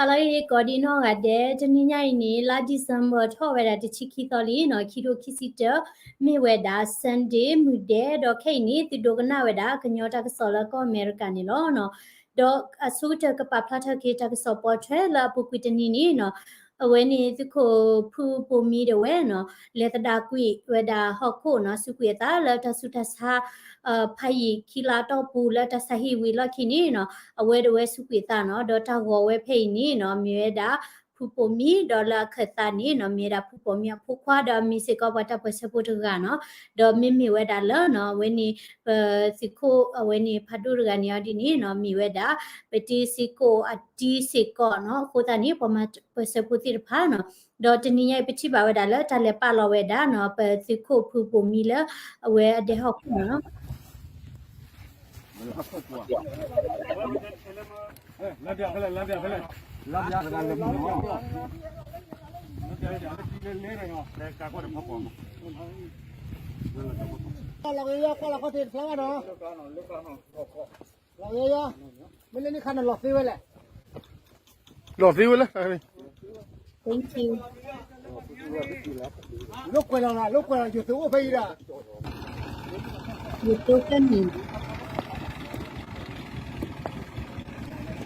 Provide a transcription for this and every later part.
ဟါလၢအဂ့ၤ ကိးဒံနီၢ်ဂၤဒဲး, တနံၤညါအံၤန့ၣ် လါ December ထီၣ်ဝဲဒၣ်တဆံခံသီလံနီၤ, ခံထိခံဆံတၢ, မ့ၢ်ဝဲဒၣ် Sunday မုၢ်ဒဲး, ဒီးခဲအံၤန့ၣ် သုဒိကနၣ်ဝဲဒၣ် ကညီတၢ်ကစီၣ်လၢကီၢ်အမဲရကၤန့ၣ်လီၤနီၤ. ဒီးအဆိကတၢၢ်ကပာ်ဖျါထီၣ်က့ၤတၢ်ကစီၣ်ပိာ်ထွဲလၢအပူၤကွံာ်တနံၤန့ၣ်နီၤ, အဝဲန့ၣ်သုးခိၣ်ဖုဘိမံဒၣ်ဝဲနီၤ, လဲၤသဒၣ်ကွံာ်ဝဲဒၣ်ဟီၣ်ခိၣ်နီၤ, စူးကွံာ်အသးလၢတၢ်ဆူးတၢ်ဆါ ဖးယံာ်ခံလါတီၢ်ပူၤလၢတၢ်ဆါဟံၣ်ဝံၤလီၢ်ခံန့ၣ်နီၤ, အဝဲဒၣ်ဝဲစူးကွံာ်အသးနီၤ, ဒီးတၢ်ဂီၤဝဲဖဲအံၤန့ၣ်နီၤ, မ့ၢ်ဝဲဒၣ် ဖုဘိမံ, ဒီးလၢအခၢၣ်သးန့ၣ်နီၤ, မ့ၢ်ဝဲဒၣ်ဖုဘိမံအဖိခွါ, ဒီးမ့ၢ်စ့ၢ်ကီးပှၤတၢ်ပၢၢ်ဆၢဖိတဂၤနီၤ, ဒီးမ့မ့ၢ်ဝဲဒၣ်လၢနီၤ, အဝဲန့ၣ် ပသုးခိၣ်အဝဲန့ၣ်ဖးဒိၣ်တဂၤန့ၣ်အီၤဒ်န့ၣ်နီၤ, မ့ၢ်ဝဲဒၣ် ပတံၤစ့ၢ်ကီးအတံၤစ့ၢ်ကီးနီၤ, အဃိသတးန့ၣ် ပှၤမၤပၢၢ်ဆၢဖိသ့ၣ်တဖၣ်နီၤ, ဒီးတနံၤညါအံၤပထံၣ်ဘၣ်ဝဲဒၣ်လၢတၢ်လဲၤပာ်လီၤဝဲဒၣ်နီၤ, ပသုးခိၣ်ဖုဘိမံလၢအဝဲအဒဲဟီၣ်ခိၣ်နီၤ. လီၤသ့ဝဲလၢ Thank you. လိာ်ကွဲလီၤလၢ လိာ်ကွဲလီၤ ယိၤသုးအိၣ်ဖဲအံၤဒီး ယိၤသုးဖဲမံၤ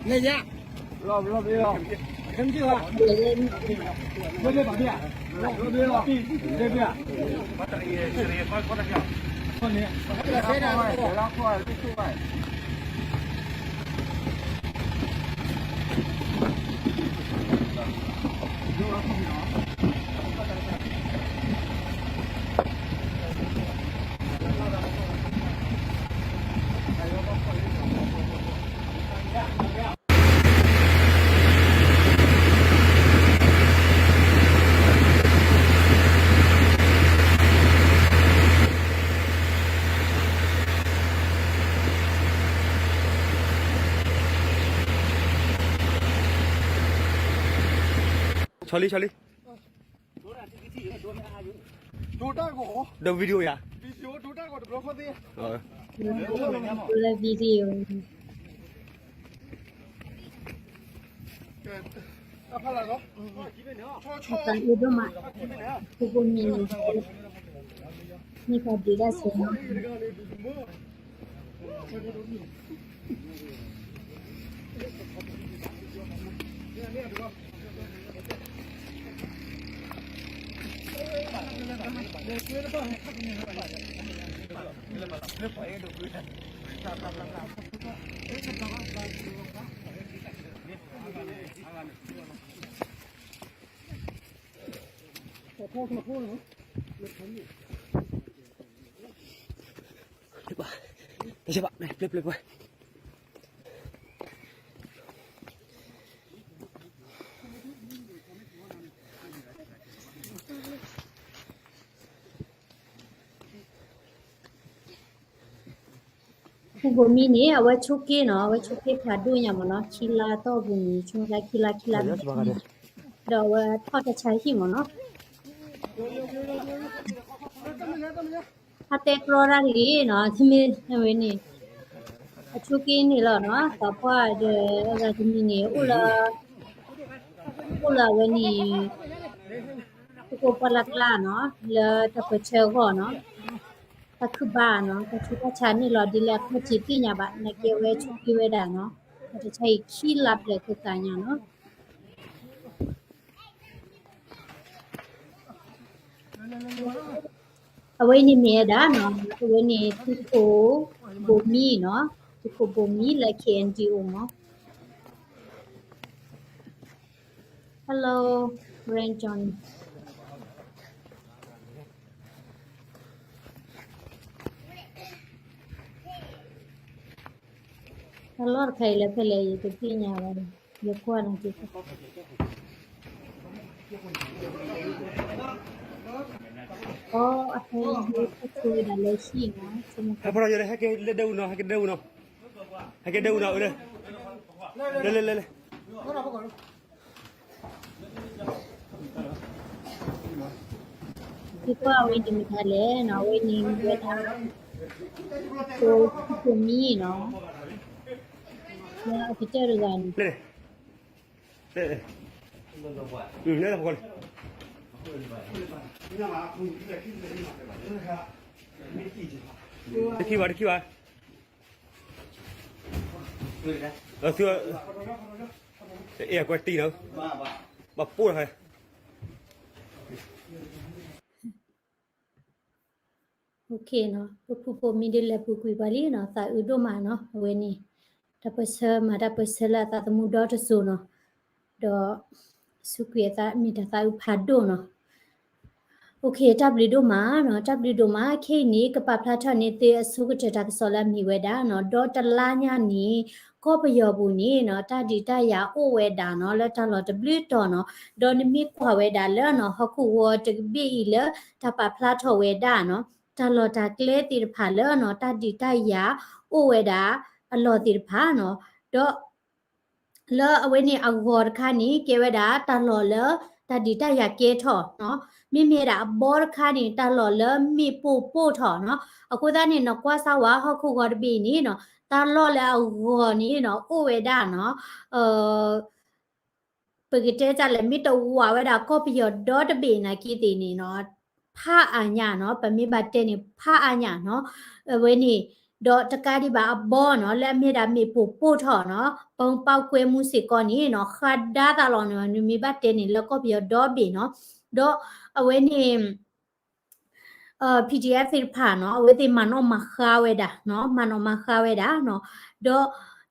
လဲၤယါ လီၤဘျီဘျီလီၤ ခဲမုၢ်ဘၣ် ဘျီဘျီဘၣ်ဘျီ ဘျီဘျီလီၤ ဘျီဘျီလီၤ ဆီလံ ဆီလံ ဒိတၢ်ဂီၤ ဒီး video ယၤ video ဒိတၢ်ဂီၤတဘျီဃီသ့ လၢ video အဖးလာ်လီၤ အသးအုးဒိၣ်မး ဖိဖိမံၤန့ၣ် မ့ၢ်ပှၤဒုးတၢ်ဆဲးနီၤ တဘၣ် တဘၣ် ပျဲၢ်ပျဲၢ်ပျဲၢ် ဖုဘိမံန့ၣ် အဝဲဆိးက့နီၤ, အဝဲဆိးက့ဖးဒိၣ်ညါမ့ၢ်နီၤ, ခံလါတီၢ်ပူၤန့ၣ် ဆိကမိၣ်ခံလါ ခံလါပူၤန့ၣ်, ဒီးအဝဲထီၣ်တၢ်ဆါဟံၣ်မ့ၢ်နီၤ, အတဲကြီတၢ်တဂ့ၤနီၤ, မ့ၢ်အဝဲန့ၣ် အဆိးက့န့ၣ်လီၤနီၤ, သးပှၢ်ဒီးအဂၤတမံၤန့ၣ် အိၣ်လၢ အိၣ်လၢအဝဲန့ၣ် သကိးပှၢ်လၢ်ကျါနီၤ, လၢတၢ်ပၢၢ်ဆၢအဂီၢ်နီၤ, တၢ်ခုၣ်ဘၣ်နီၤ, တၢ်ဆူးတၢ်ဆါန့ၣ်လီၤ ဒ်လဲၣ်အခိၣ်စ့ၢ်သ့ၣ်ညါဘၣ်, နာ်က့အဝဲဆိးက့ဝဲဒၣ်နီၤ, တၢ်ဆါဟံၣ်ခံလါဘျဲၣ်သ့ၣ်သးညါနီၤ. အဝဲန့ၣ်မ့ၢ်ဝဲဒၣ်နီၤ, အဝဲန့ၣ်သုးခိၣ် ဘိမံနီၤ, သုးခိၣ်ဘိမံလၢ K N D O မ့ၢ် Hello, Ranjon. အလီၢ်တခါအံၤလၢဖဲလဲၣ် ယတသ့ၣ်ညါဘၣ်, ယကွၢ်န့ၣ်က့ၤ, အီ အဟဲလၢဟဲဆိဝဲဒၣ်လၢဟံၣ်နီၤ, ဟဲဖီၣ်ယဲ ဟဲက့ၤလၢဒဲအူနီၤ, ဟဲက့ၤဒဲအူနီၤ, ဟဲက့ၤဒဲအူနီၤ, လၢ လၢ လၢ လၢ လၢ ယကွၢ်ဝဲဒ်မတၤလဲၣ်နီၤ, အဝဲန့ၣ်မ့ၢ်ဝဲဒၣ် သုးခိၣ် သုးခိၣ်ဘိမံနီၤ, လၢအကတၢၢ်တဂၤန့ၣ်, တခံဘၣ် တခံဘၣ်. အဲ ကွၢ်တံၢ်လီၤ, ဘၣ်ပိၢ်လီၤ. OK နီၤ, ပဖုဖိမ့ၢ်ဒ်လဲၣ်ပူၤကွံာ်ပှၤလံနီၤ, သးအုးဒိၣ်မးနီၤ, အဝဲန့ၣ် တၢ်ပၢၢ်ဆၢမၤတၢ်ပၢၢ်ဆၢလၢအသးသမူဒီတစိၤနီၤ, ဒီး စူးကွံာ်အသးမ့ၢ်တၢ်သးအုးဖးဒိၣ်နီၤ. OK တၢ်ဘျုးဒိၣ်မးနီၤ, တၢ်ဘျုးဒိၣ်မး, ခဲအံၤန့ၣ် ကပာ်ဖျါထီၣ်န့ၢ်သုအဆိကတၢၢ်တၢ်ကစီၣ်လၢအမ့ၢ်ဝဲဒၣ်နီၤ, ဒီတလါညါန့ၣ် ကီၢ်ပယီၤပူၤန့ၣ်နီၤ တၢ်ဒုးတၢ်ယၤအိၣ်ဝဲဒၣ်နီၤ လၢတၢ်လီၢ်တဘျုးတီၤနီၤ, ဒီးနမ့ၢ်ကွၢ်ဝဲဒၣ်လၢနီၤ ဟီၣ်ခိၣ်ဝီတဘ့ၣ်အံၤလၢတၢ်ပာ်ဖျါထီၣ်ဝဲဒၣ်နီၤ တၢ်လီၢ်တၢ်ကျဲသ့ၣ်တဖၣ်လၢနီၤ တၢ်ဒုးတၢ်ယၤအိၣ်ဝဲဒၣ်အလီၢ်သ့ၣ်တဖၣ်နီၤ, ဒီး လၢအဝဲန့ၣ်အဂီၤတခါန့ၣ် ကဲဝဲဒၣ်တၢ်လီၢ်လၢတၢ်ဒုးတၢ်ယၤကဲထီၣ်နီၤ, မ့မ့ၢ်ဒၣ်အဘီတခါန့ၣ် တၢ်လီၢ်လၢမ့ၣ်ပိၢ်ပိၢ်ထီၣ်နီၤ, အဃိသတးန့ၣ် နကွၢ်စၢ်ဝဲဟီၣ်ခိၣ်ဝီတဘ့ၣ်အံၤန့ၣ်နီၤ တၢ်လီၢ်လၢအဂီၤန့ၣ်နီၤ အိၣ်ဝဲဒၣ်နီၤ ပကတဲတၢ်လဲၣ် မ့ၢ်တဝးဝဲဒၣ်ကီၢ်ပယီၤဒီတဘ့ၣ်နာ်က့သ့ၣ်န့ၣ်နီၤ, ဖးအါညါနီၤ, ပမ့ၢ်ဘၣ်တဲန့ၣ် ဖးအါညါနီၤ, အဝဲန့ၣ် ဒီးတကးဒံးဘၣ်အဘီနီၤ လၢအမ့ၢ်ဒၣ်မ့ၣ်ပိၢ်ပိၢ်ထီၣ်နီၤ, ပီပီကွဲမူစ့ၢ်ကီးန့ၣ်နီၤ ဃးဒါသးလီၤနီၤ, နမ့ၢ်ဘၣ်တဲန့ၣ် လၢကီၢ်ပယီၤဒီဘ့ၣ်နီၤ, ဒီးအဝဲန့ၣ် PDF သ့ၣ်တဖၣ်နီၤ အဝဲသ့ၣ်မၤနီၣ်မၤဃါဝဲဒၣ်နီၤ, မၤနီၣ်မၤဃါဝဲဒၣ်နီၤ, ဒီး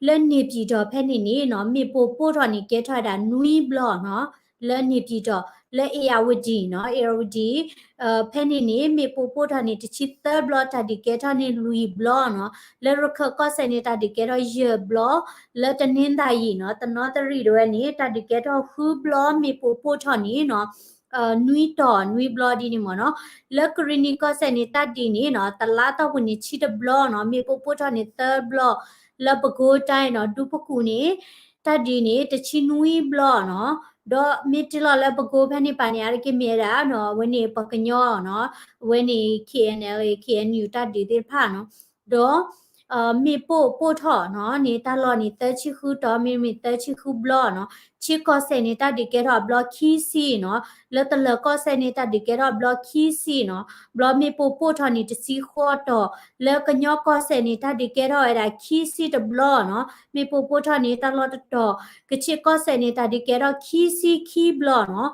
လၢန့ၣ်ပံၤတီၤဖဲန့ၣ်န့ၣ်နီၤ မ့ၣ်ပိၢ်ပိၢ်ထီၣ်န့ၣ် ကဲထီၣ်ဝဲဒၣ်နွံဘျီနီၤ, လၢန့ၣ်ပံၤတီၤ လၢ အ့ၣ်ယၣ်ဝတံၣ်နီၤ အ့ၣ်ယၣ်ဝတံၣ် ဖဲန့ၣ်န့ၣ် မ့ၣ်ပိၢ်ပိၢ်ထီၣ်န့ၣ် တဆံသၢဘျီ တၢ်ဒုးကဲထီၣ်န့ၣ်လွံၢ်ဘျီနီၤ, လၢရခၢၣ်ကီၢ်စဲၣ်န့ၣ် တၢ်ဒုးကဲထီၣ်ယဲၢ်ဘျီ, လၢတနင်္သာရီနီၤ တနီသရံၣ်တဝဲန့ၣ် တၢ်ဒုးကဲထီၣ်ဃုဘျီ မ့ၣ်ပိၢ်ပိၢ်ထီၣ်န့ၣ်နီၤ နွံတီၤနွံဘျီဒ်န့ၣ်မ့ၢ်နီၤ, လၢကရံၣ်နံၤကီၢ်စဲၣ်န့ၣ် တၢ်ဒုးန့ၣ်နီၤ တလါတီၢ်ပူၤန့ၣ်ဆံတဘျီနီၤ မ့ၣ်ပိၢ်ပိၢ်ထီၣ်န့ၣ်သၢဘျီ, လၢပဲခူးတိုင်းနီၤ ဒူပကူၣ်န့ၣ် တၢ်ဒုးန့ၣ် တဆံနွံဘျီနီၤ, ဒီးမ့ၢ်တုၤလီၤလၢပဲခူးဖဲန့ၣ်ပၤန့ၣ် အါတက့ၢ်မ့ၢ်ဝဲဒၣ်နီၤ အဝဲန့ၣ်ပှၤကညီနီၤ အဝဲန့ၣ် KNLA KNU တၢ်ဒုးသ့ၣ်တဖၣ်နီၤ, ဒီး မ့ၣ်ပိၢ်ပိၢ်ထီၣ်နီၤန့ၣ် တၢ်လီၢ်န့ၣ် သၢဆံဃုတီၤ မ့တမ့ၢ်သၢဆံဃုဘျီနီၤ, ထံကီၢ်စဲၣ်န့ၣ် တၢ်ဒုးကဲထီၣ်အဘျီခံဆံနီၤ, လၢတလၢၤကီၢ်စဲၣ်န့ၣ် တၢ်ဒုးကဲထီၣ်အဘျီခံဆံနီၤ, ဘျီမ့ၣ်ပိၢ်ပိၢ်ထီၣ်န့ၣ် တဆံဃိးတီၤ, လၢကညီကီၢ်စဲၣ်န့ၣ် တၢ်ဒုးကဲထီၣ်ဝဲဒၣ်ခံဆံတဘျီနီၤ, မ့ၣ်ပိၢ်ပိၢ်ထီၣ်န့ၣ် တၢ်လီၢ်တတီၤ, ကချ့ၣ်ကီၢ်စဲၣ်န့ၣ် တၢ်ဒုးကဲထီၣ်ခံဆံ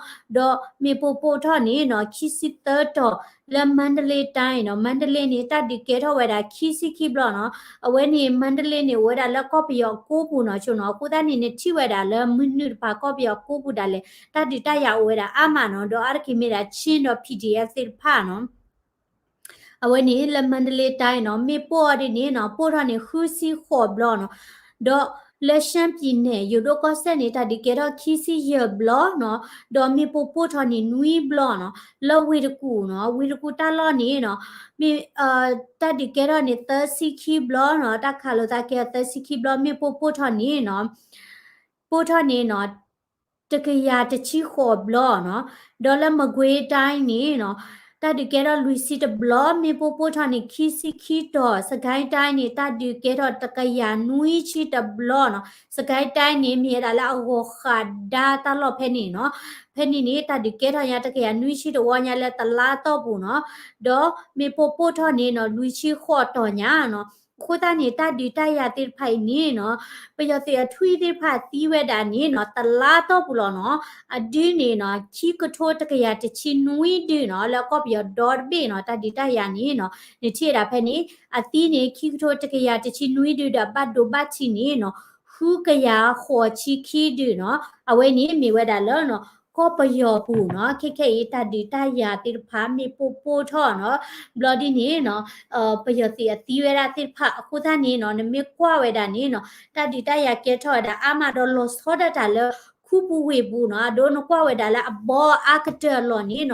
ခံဘျီနီၤ, ဒီးမ့ၣ်ပိၢ်ပိၢ်ထီၣ်န့ၣ်နီၤ ခံဆံသၢတီၤ, လၢမါတလ့တၢ်နီၤ, မါတလ့န့ၣ် တၢ်ဒုးကဲထီၣ်ဝဲဒၣ်ခံဆံခံဘျီနီၤ, အဝဲန့ၣ် မါတလ့န့ၣ် အိၣ်ဝဲဒၣ်လၢကီၢ်ပယီၤကိးပူၤနီၤ ဆိနီၤ, အဃိသတးန့ၣ် နထံၣ်ဝဲဒၣ်လၢမနုၤတဖၣ်ကီၢ်ပယီၤကိးပူၤဒၣ်လဲာ် တၢ်ဒုးတၢ်ယၤအိၣ်ဝဲဒၣ်အါမးနီၤ, ဒီးအါတက့ၢ်မ့ၢ်ဒၣ် ချင်း ဒီး PDF သ့ၣ်တဖၣ်နီၤ အဝဲန့ၣ်လၢမါတလ့တၢ်နီၤ မ့ၣ်ပိၢ်အီၤဒ်န့ၣ်နီၤ ပိၢ်ထီၣ်န့ၣ်ဃုဆံဃိးဘျီနီၤ, ဒီးလၢရှမ်းပြည်နယ် ယိၤဒိၣ်ကီၢ်စဲၣ်န့ၣ် တၢ်ဒုးကဲထီၣ်ခံဆံယဲၢ်ဘျီနီၤ, ဒီးမ့ၣ်ပိၢ်ပိၢ်ထီၣ်န့ၣ်နွံဘျီနီၤ, လၢဝ့ၢ်တကူၣ်နီၤ ဝ့ၢ်တကူၣ်တၢ်လီၢ်န့ၣ်နီၤ မ့ၢ် တၢ်ဒုးကဲထီၣ်န့ၣ်သၢဆံခံဘျီနီၤ, တၢ်ခးလိာ်သးကဲထီၣ်သၢဆံခံဘျီ, မ့ၣ်ပိၢ်ပိၢ်ထီၣ်န့ၣ်နီၤ ပိၢ်ထီၣ်န့ၣ်နီၤ တကယၤတဆံဃိးဘျီနီၤ, ဒီးလၢမကွ့းတိုင်းန့ၣ်နီၤ တၢ်ဒုးကဲထီၣ်လွံၢ်ဆံတဘျီ, မ့ၣ်ပိၢ်ပိၢ်ထီၣ်န့ၣ်ခံဆံခံတီၤ, စစ်ကိုင်းတိုင်းန့ၣ် တၢ်ဒုးကဲထီၣ်တကယၤနွံဆံတဘျီနီၤ, စစ်ကိုင်းတိုင်းန့ၣ် မ့ၢ်ဝဲဒၣ်လၢအဂီၢ်ဃးဒါတၢ်လီၢ်ဖဲန့ၣ်နီၤ, ဖဲန့ၣ်န့ၣ် တၢ်ဒုးကဲထီၣ်ညါတကယၤနွံဆံတဝီညါလၢတလါတီၢ်ပူၤနီၤ, ဒီးမ့ၣ်ပိၢ်ပိၢ်ထီၣ်န့ၣ်နီၤ လွံၢ်ဆံဃိးတီၤညါနီၤ, အဃိသတးန့ၣ် တၢ်ဒုးတၢ်ယၤသ့ၣ်တဖၣ်အံၤန့ၣ်နီၤ ပယီၤသုးအထွံၣ်သ့ၣ်တဖၣ်သံဝဲဒၣ်န့ၣ်နီၤ တလါတီၢ်ပူၤလီၤနီၤ, အဒုန့ၣ်နီၤ ခံကထိတကယၤတဆံနွံဒုနီၤ, လၢကီၢ်ပယီၤဒီတဘ့ၣ်နီၤ တၢ်ဒုးတၢ်ယၤန့ၣ်နီၤ နထံၣ်ဝဲဒၣ်ဖဲန့ၣ် အသံန့ၣ် ခံကထိတကယၤတဆံနွံဒုဒီး အဘၣ်ဒိဘၣ်ထံးန့ၣ်နီၤ ဃုကယၤဃိးဆံခံဒုနီၤ, အဝဲန့ၣ်မ့ၢ်ဝဲဒၣ်လၢနီၤ ကီၢ်ပယီၤပူၤနီၤ, ခဲခဲအံၤ တၢ်ဒုးတၢ်ယၤသ့ၣ်တဖၣ် မ့ၢ်ပိၢ်ပိၢ်ထီၣ်နီၤ, ဘျီဒ်န့ၣ်နီၤ ပယီၤသုးအသံဝဲဒၣ်သ့ၣ်တဖၣ် အဃိသတးန့ၣ်နီၤ နမ့ၢ်ကွၢ်ဝဲဒၣ်န့ၣ်နီၤ တၢ်ဒုးတၢ်ယၤကဲထီၣ်ဝဲဒၣ်အါမးဒီးလီၤဆီဒၣ်တၢ်လၢ ခူပူၤဝ့ၢ်ပူၤနီၤ, အဒိနကွၢ်ဝဲဒၣ်လၢအဘီအါကတၢၢ်အလီၢ်န့ၣ်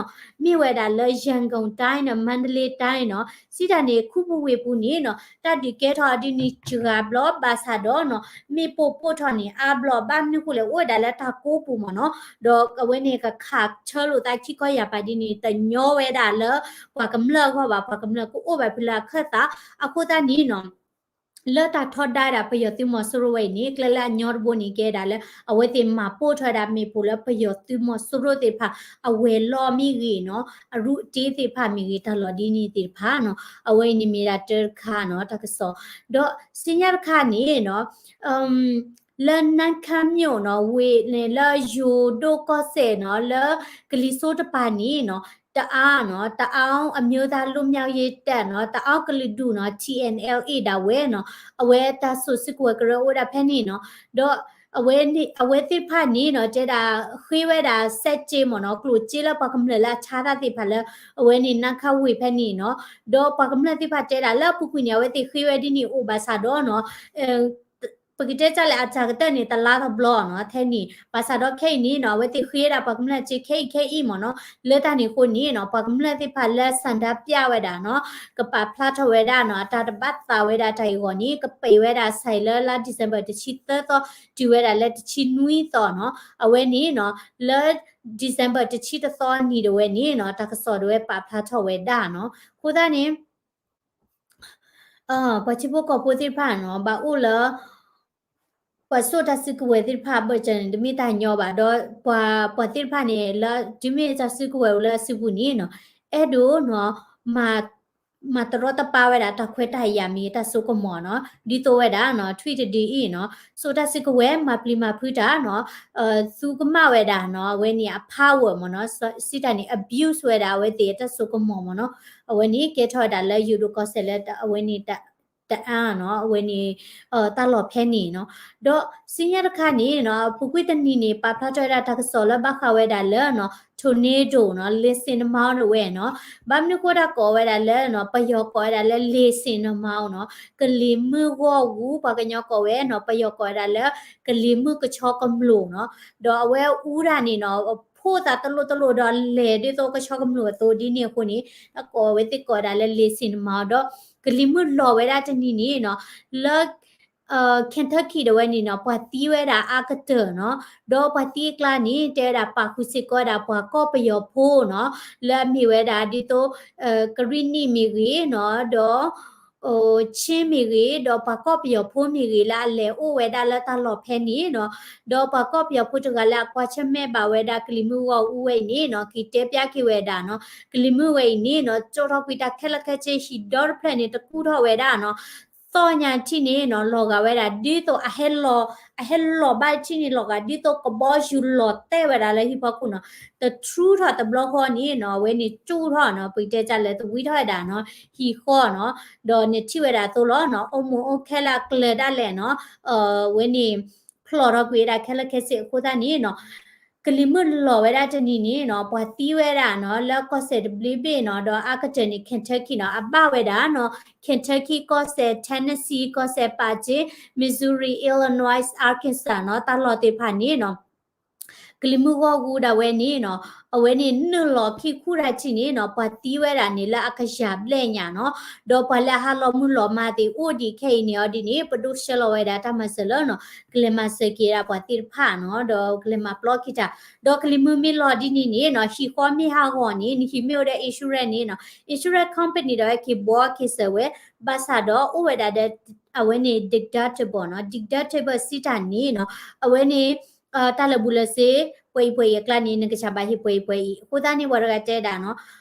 နီၤ မ့ၢ်ဝဲဒၣ်လၢ ရန်ကုန်တိုင်းနီၤ မန္တလေးတိုင်းနီၤ, စံးတၢ်န့ၣ် ခူပူၤဝ့ၢ်ပူၤန့ၣ်နီၤ တၢ်ဒုးကဲထီၣ်ဒ်န့ၣ်စှၤဘျီဘၣ်ဆၣ်ဒီးနီၤ မ့ၣ်ပိၢ်ပိၢ်ထီၣ်န့ၣ် အါဘျီဘၣ်မနုၤဃိလဲၣ် အိၣ်ဝဲဒၣ်လၢတၢ်ကိးပူၤမ့ၢ်နီၤ, ဒီးအဝဲန့ၣ်ကခးဆၢလိာ်သးခံခီယာ်ပၤဒ်န့ၣ် တညီဝဲဒၣ်လၢ ပှၤကမျၢၢ်အဂီၢ်ဘၣ်, ပှၤကမျၢၢ်ကအိၣ်ဘၣ်ဖဲလၢအခၢၣ်သး, အဃိသတးန့ၣ်နီၤ လၢတၢ်ထီဒါဝဲဒၣ်ပယီၤသုးမီၤစိရိၤဝဲအံၤန့ၣ် ကျဲလၢအညီတဘိန့ၣ် ကဲဒၣ်လၢ အဝဲသ့ၣ်မၤပိာ်ထီၣ်ဝဲဒၣ်မ့ၣ်ပိၢ်လၢပယီၤသုးမီၤစိရိၤသ့ၣ်တဖၣ် အဝဲၤလီၢ်မ့ၢ်ဂ့ၤနီၤ, အရူးအတ့သ့ၣ်တဖၣ်မ့ၢ်ဂ့ၤ တၢ်လီၢ်ဒ်န့ၣ်သ့ၣ်တဖၣ်နီၤ, အဝဲအံၤန့ၣ်မ့ၢ်ဒၣ်တၢ်တခါနီၤ တၢ်ကစီၣ်, ဒီးစံညါတခါန့ၣ်နီၤ လၢနါခါမျိၣ်နီၤ ဝ့ၢ်န့ၣ်လၢယိၤဒိၣ်ကီၢ်စဲၣ်နီၤ လၢကလံၤစိးတပၤန့ၣ်နီၤ တအါနီၤ တအါအမျိုးသားလွတ်မြောက်ရေးတပ်နီၤ တအါကလုာ်ဒူၣ်နီၤ T N L A ဒၣ်ဝဲနီၤ အဝဲတၢ်စိာ်စုကဝဲၤကရၢအိၣ်ဒၣ်ဖဲန့ၣ်နီၤ ဒီး အဝဲသ့ၣ်တဖၣ်န့ၣ်နီၤ တဲဒၣ်ဃ့ဝဲဒၣ်စဲးက့မ့ၢ်နီၤ ကျိၣ်စ့လၢပှၤကမျၢၢ်လၢအဆါတၢ်သ့ၣ်တဖၣ်လၢ အဝဲန့ၣ်နါခါဝ့ၢ်ဖဲန့ၣ်နီၤ ဒီးပှၤကမျၢၢ်သ့ၣ်တဖၣ်တဲဒၣ်လၢအပူၤကွံာ်န့ၣ် အဝဲသ့ၣ်ဃ့ဝဲဒ်န့ၣ်အိၣ်ဘၣ်ဆၣ်ဒီးနီၤ ပကတဲတၢ်လဲၣ်အတၢ်ကတၢၢ်န့ၣ် တလါတဘျီနီၤ ထဲန့ၣ် ဘၣ်ဆၣ်ဒီးခဲအံၤန့ၣ်နီၤ အဝဲသ့ၣ်ဃ့ဝဲဒၣ်ပှၤကမျၢၢ်စ့ခဲအံၤခဲအံၤမ့ၢ်နီၤ လၢတၢ်န့ၣ်အဃိန့ၣ်နီၤ ပှၤကမျၢၢ်သ့ၣ်တဖၣ်လၢဆန္ဒပြဝဲဒၣ်နီၤ ကပာ်ဖျါထီၣ်ဝဲဒၣ်နီၤ အတၢ်တဘၣ်သးဝဲဒၣ်တၢ်အံၤအဂီၢ်န့ၣ် ကပံာ်ဝဲဒၣ်စဲးလၢလါ December တဆံသၢသီ တုၤဝဲဒၣ်လၢတဆံနွံသီနီၤ အဝဲန့ၣ်နီၤ လၢ December တဆံတသီနံၤဒၣ်ဝဲန့ၣ်နီၤ တၢ်ကစီၣ်ဒၣ်ဝဲပာ်ဖျါထီၣ်ဝဲဒၣ်နီၤ အဃိသတးန့ၣ် ပှၤထံဖိကီၢ်ဖိသ့ၣ်တဖၣ်နီၤ ဘၣ်အိၣ်လၢ ပှၤစိာ်တၢ်စုကဝဲၤသ့ၣ်တဖၣ်အဘၢၣ်စၢၤန့ၣ် တမ့ၢ်တၢ်ညီဘၣ်ဒီး ပှၤသ့ၣ်တဖၣ်န့ၣ် လၢတုၤမ့ၢ်တၢ်စုကဝဲၤအိၣ်လၢအစုပူၤန့ၣ်နီၤ အဲၣ်ဒိးနီၤ မၤတရီတပါဝဲဒၣ်တၢ်ခွဲးတၢ်ယာ်မ့ၢ်ဂ့ၤ တၢ်စိကမီၤနီၤ ဒ်သိးဝဲဒၣ်နီၤ ထွံၣ်တဒုအံၤနီၤ စိာ်တၢ်စုကဝဲၤ မၤပျံၤမၤဖုးတၢ်နီၤ သူကမၣ်ဝဲဒၣ်နီၤ အဝဲန့ၣ်အ power မ့ၢ်နီၤ စံးတၢ်န့ၣ် abuse ဝဲဒၣ်အဝဲသ့ၣ်အတၢ်စိကမီၤမ့ၢ်နီၤ အဝဲန့ၣ်ကဲထီၣ်ဝဲဒၣ်လၢယိၤဒိၣ်ကီၢ်စဲၣ်လၢအဝဲန့ၣ် တအါနီၤ အဝဲန့ၣ် တၢ်လီၢ်ဖဲန့ၣ်နီၤ ဒီးစံညါတခါန့ၣ်နီၤ အပူၤကွံာ်တနံၤန့ၣ် ပာ်ဖျါထီၣ်ဝဲဒၣ်တၢ်ကစီၣ်လၢဘၣ်ဃးဝဲဒၣ်လၢနီၤ tornado နီၤ လ့ၤစ့ၣ်နမါအိၣ်ဝဲနီၤ ဘၣ်မနုၤဃိတၢ်ကိးဝဲဒၣ်လၢနီၤ ပယီၤကိးဝဲဒၣ်လၢ လ့ၤစ့ၣ်နမါအိၣ်နီၤ ကလံၤမုၢ်ဂီၢ်ဂူ ပှၤကညီကိးဝဲနီၤ ပယီၤကိးဝဲဒၣ်လၢ ကလံၤမုၢ်ကဆီကမျိာ်နီၤ ဒီးအဝဲအူတၢ်န့ၣ်နီၤ ဖိသၣ်တလိၣ်တလိၣ်ဒီးလဲၤဒ်သိးကဆီကမျိာ်အသိးဒ်န့ၣ်အဃိန့ၣ် အကိးဝဲသ့ၣ်ကိးဝဲဒၣ်လၢလ့ၤစ့ၣ်နမါဒီး ကလံၤမုၢ်လီၤဝဲဒၣ်တနံၤန့ၣ်နီၤ လၢ Kentucky ဒၣ်ဝဲန့ၣ်နီၤ ပှၤသံဝဲဒၣ်အါကတၢၢ်နီၤ ဒီးပှၤသံအကျါန့ၣ် တဲဝဲဒၣ်ပာ်ဃုာ်စ့ၢ်ကီးဝဲဒၣ်ပှၤကီၢ်ပယီၤဖိနီၤ လၢအမ့ၢ်ဝဲဒၣ်ဒ်သိး ကရံၣ်နံၣ်မ့ၢ်ဂ့ၤနီၤ ဒီး ချင်းမ့ၢ်ဂ့ၤ ဒီးပှၤကီၢ်ပယီၤဖိမ့ၢ်ဂ့ၤလၢအလဲၤအိၣ်ဝဲဒၣ်လၢတၢ်လီၢ်ဖဲန့ၣ်နီၤ ဒီးပှၤကီၢ်ပယီၤဖိတဂၤလၢအကွၢ်ဆၢၣ်မဲာ်ဘၣ်ဝဲဒၣ်ကလံၤမုၢ်ဂီၢ်ဂူဝဲအံၤန့ၣ်နီၤ က့ၤတဲဖျါက့ၤဝဲဒၣ်နီၤ ကလံၤမုၢ်ဝဲအံၤန့ၣ်နီၤ ကၠိထီၣ်ကွံာ်တၢ်ခဲလၢာ်ခဲဆ့ဟံၣ်ဒီတဖျၢၣ်န့ၣ် တကူၣ်ထီၣ်ဝဲဒၣ်နီၤ သီၣ်ညါထံၣ်န့ၣ်နီၤ လီၤဂာ်ဝဲဒၣ် ဒ်သိးအဟဲလီၤ အဟဲလီၤဘၣ်ထံၣ်န့ၣ် လီၤဂာ်ဒ်သိးကဘီယူၤလီၤတဲာ်ဝဲဒၣ်လၢဟံၣ်ဖီခိၣ်နီၤ တထြူထီၣ်တဘျီဃီန့ၣ်နီၤ အဝဲန့ၣ်ကၠိထီၣ်နီၤ ပကတဲတၢ်လဲၣ် သဝံထီၣ်ဝဲဒၣ်နီၤ ဟံၣ်ဃီနီၤ ဒီးနထံၣ်ဝဲဒၣ်အသိးလီၤနီၤ အိၣ်မူအိၣ်ခဲလၢာ်အကျၢၤဒၣ်လဲာ်နီၤ အဝဲန့ၣ် ဖျိးထီၣ်ကွံာ်ဝဲဒၣ်ခဲလၢာ်ခဲဆ့အဃိသတးန့ၣ်နီၤ ကလံၤမုၢ်လီၤဝဲဒၣ်တနံၤန့ၣ်နီၤ ပှၤသံဝဲဒၣ်နီၤ လၢကီၢ်စဲၣ်တဘျုးဘ့ၣ်နီၤ ဒီးအါကတၢၢ်န့ၣ် Kentucky နီၤ အဘၣ်ဝဲဒၣ်နီၤ Kentucky ကီၢ်စဲၣ် Tennessee ကီၢ်စဲၣ်ပာ်က့ Missouri Illinois Arkansas နီၤ တၢ်လီၢ်သ့ၣ်တဖၣ်န့ၣ်နီၤ ကလံၤမုၢ်ဂီၢ်ဂူဒၣ်ဝဲန့ၣ်နီၤ အဝဲန့ၣ်နုာ်လီၤခံခူၣ်တၢ်ထံၣ်န့ၣ်နီၤ ပှၤသံဝဲဒၣ်န့ၣ်လၢအကယၤဘျဲၣ်ညါနီၤ ဒီးပှၤလၢအဟးလီၤမုၢ်လီၤမၤသ့ၣ်အိၣ်ဒံးခဲအံၤန့ၣ်အီၤဒ်န့ၣ် ပဒိးဆှၢလီၤဝဲဒၣ်တၢ်မၤစၢၤလၢနီၤ ကလဲၤမၤစၢၤက့ၤဒၣ်ပှၤသ့ၣ်တဖၣ်နီၤ ဒီးကလဲၤမၤပျီက့ၤတၢ် ဒီးကလံၤမုၢ်မ့ၢ်လီၤဒ်န့ၣ်န့ၣ်နီၤ ဟံၣ်ဃီမ့ၢ်ဟးဂီၤန့ၣ် နဟံၣ်မ့ၢ်အိၣ်ဒီး insurance န့ၣ်နီၤ insurance company ဒီးဝဲက့ၤဘှီက့ၤစၢၤဝဲ ဘၣ်ဆၣ်ဒီးအိၣ်ဝဲဒၣ်ဒီး အဝဲန့ၣ် deductible နီၤ deductible စံးတၢ်န့ၣ်နီၤ အဝဲန့ၣ် တၢ်လၢာ်ဘူၣ်လၢာ်စ့ ပှဲၤအံၤပှဲၤအံၤအကျါန့ၣ် နကစၢ်ဘၣ်ဟ့ၣ်ပှဲၤအံၤပှဲၤအံၤ အဃိသတးန့ၣ် ပှၤတဂၤတဲဒၣ်နီၤ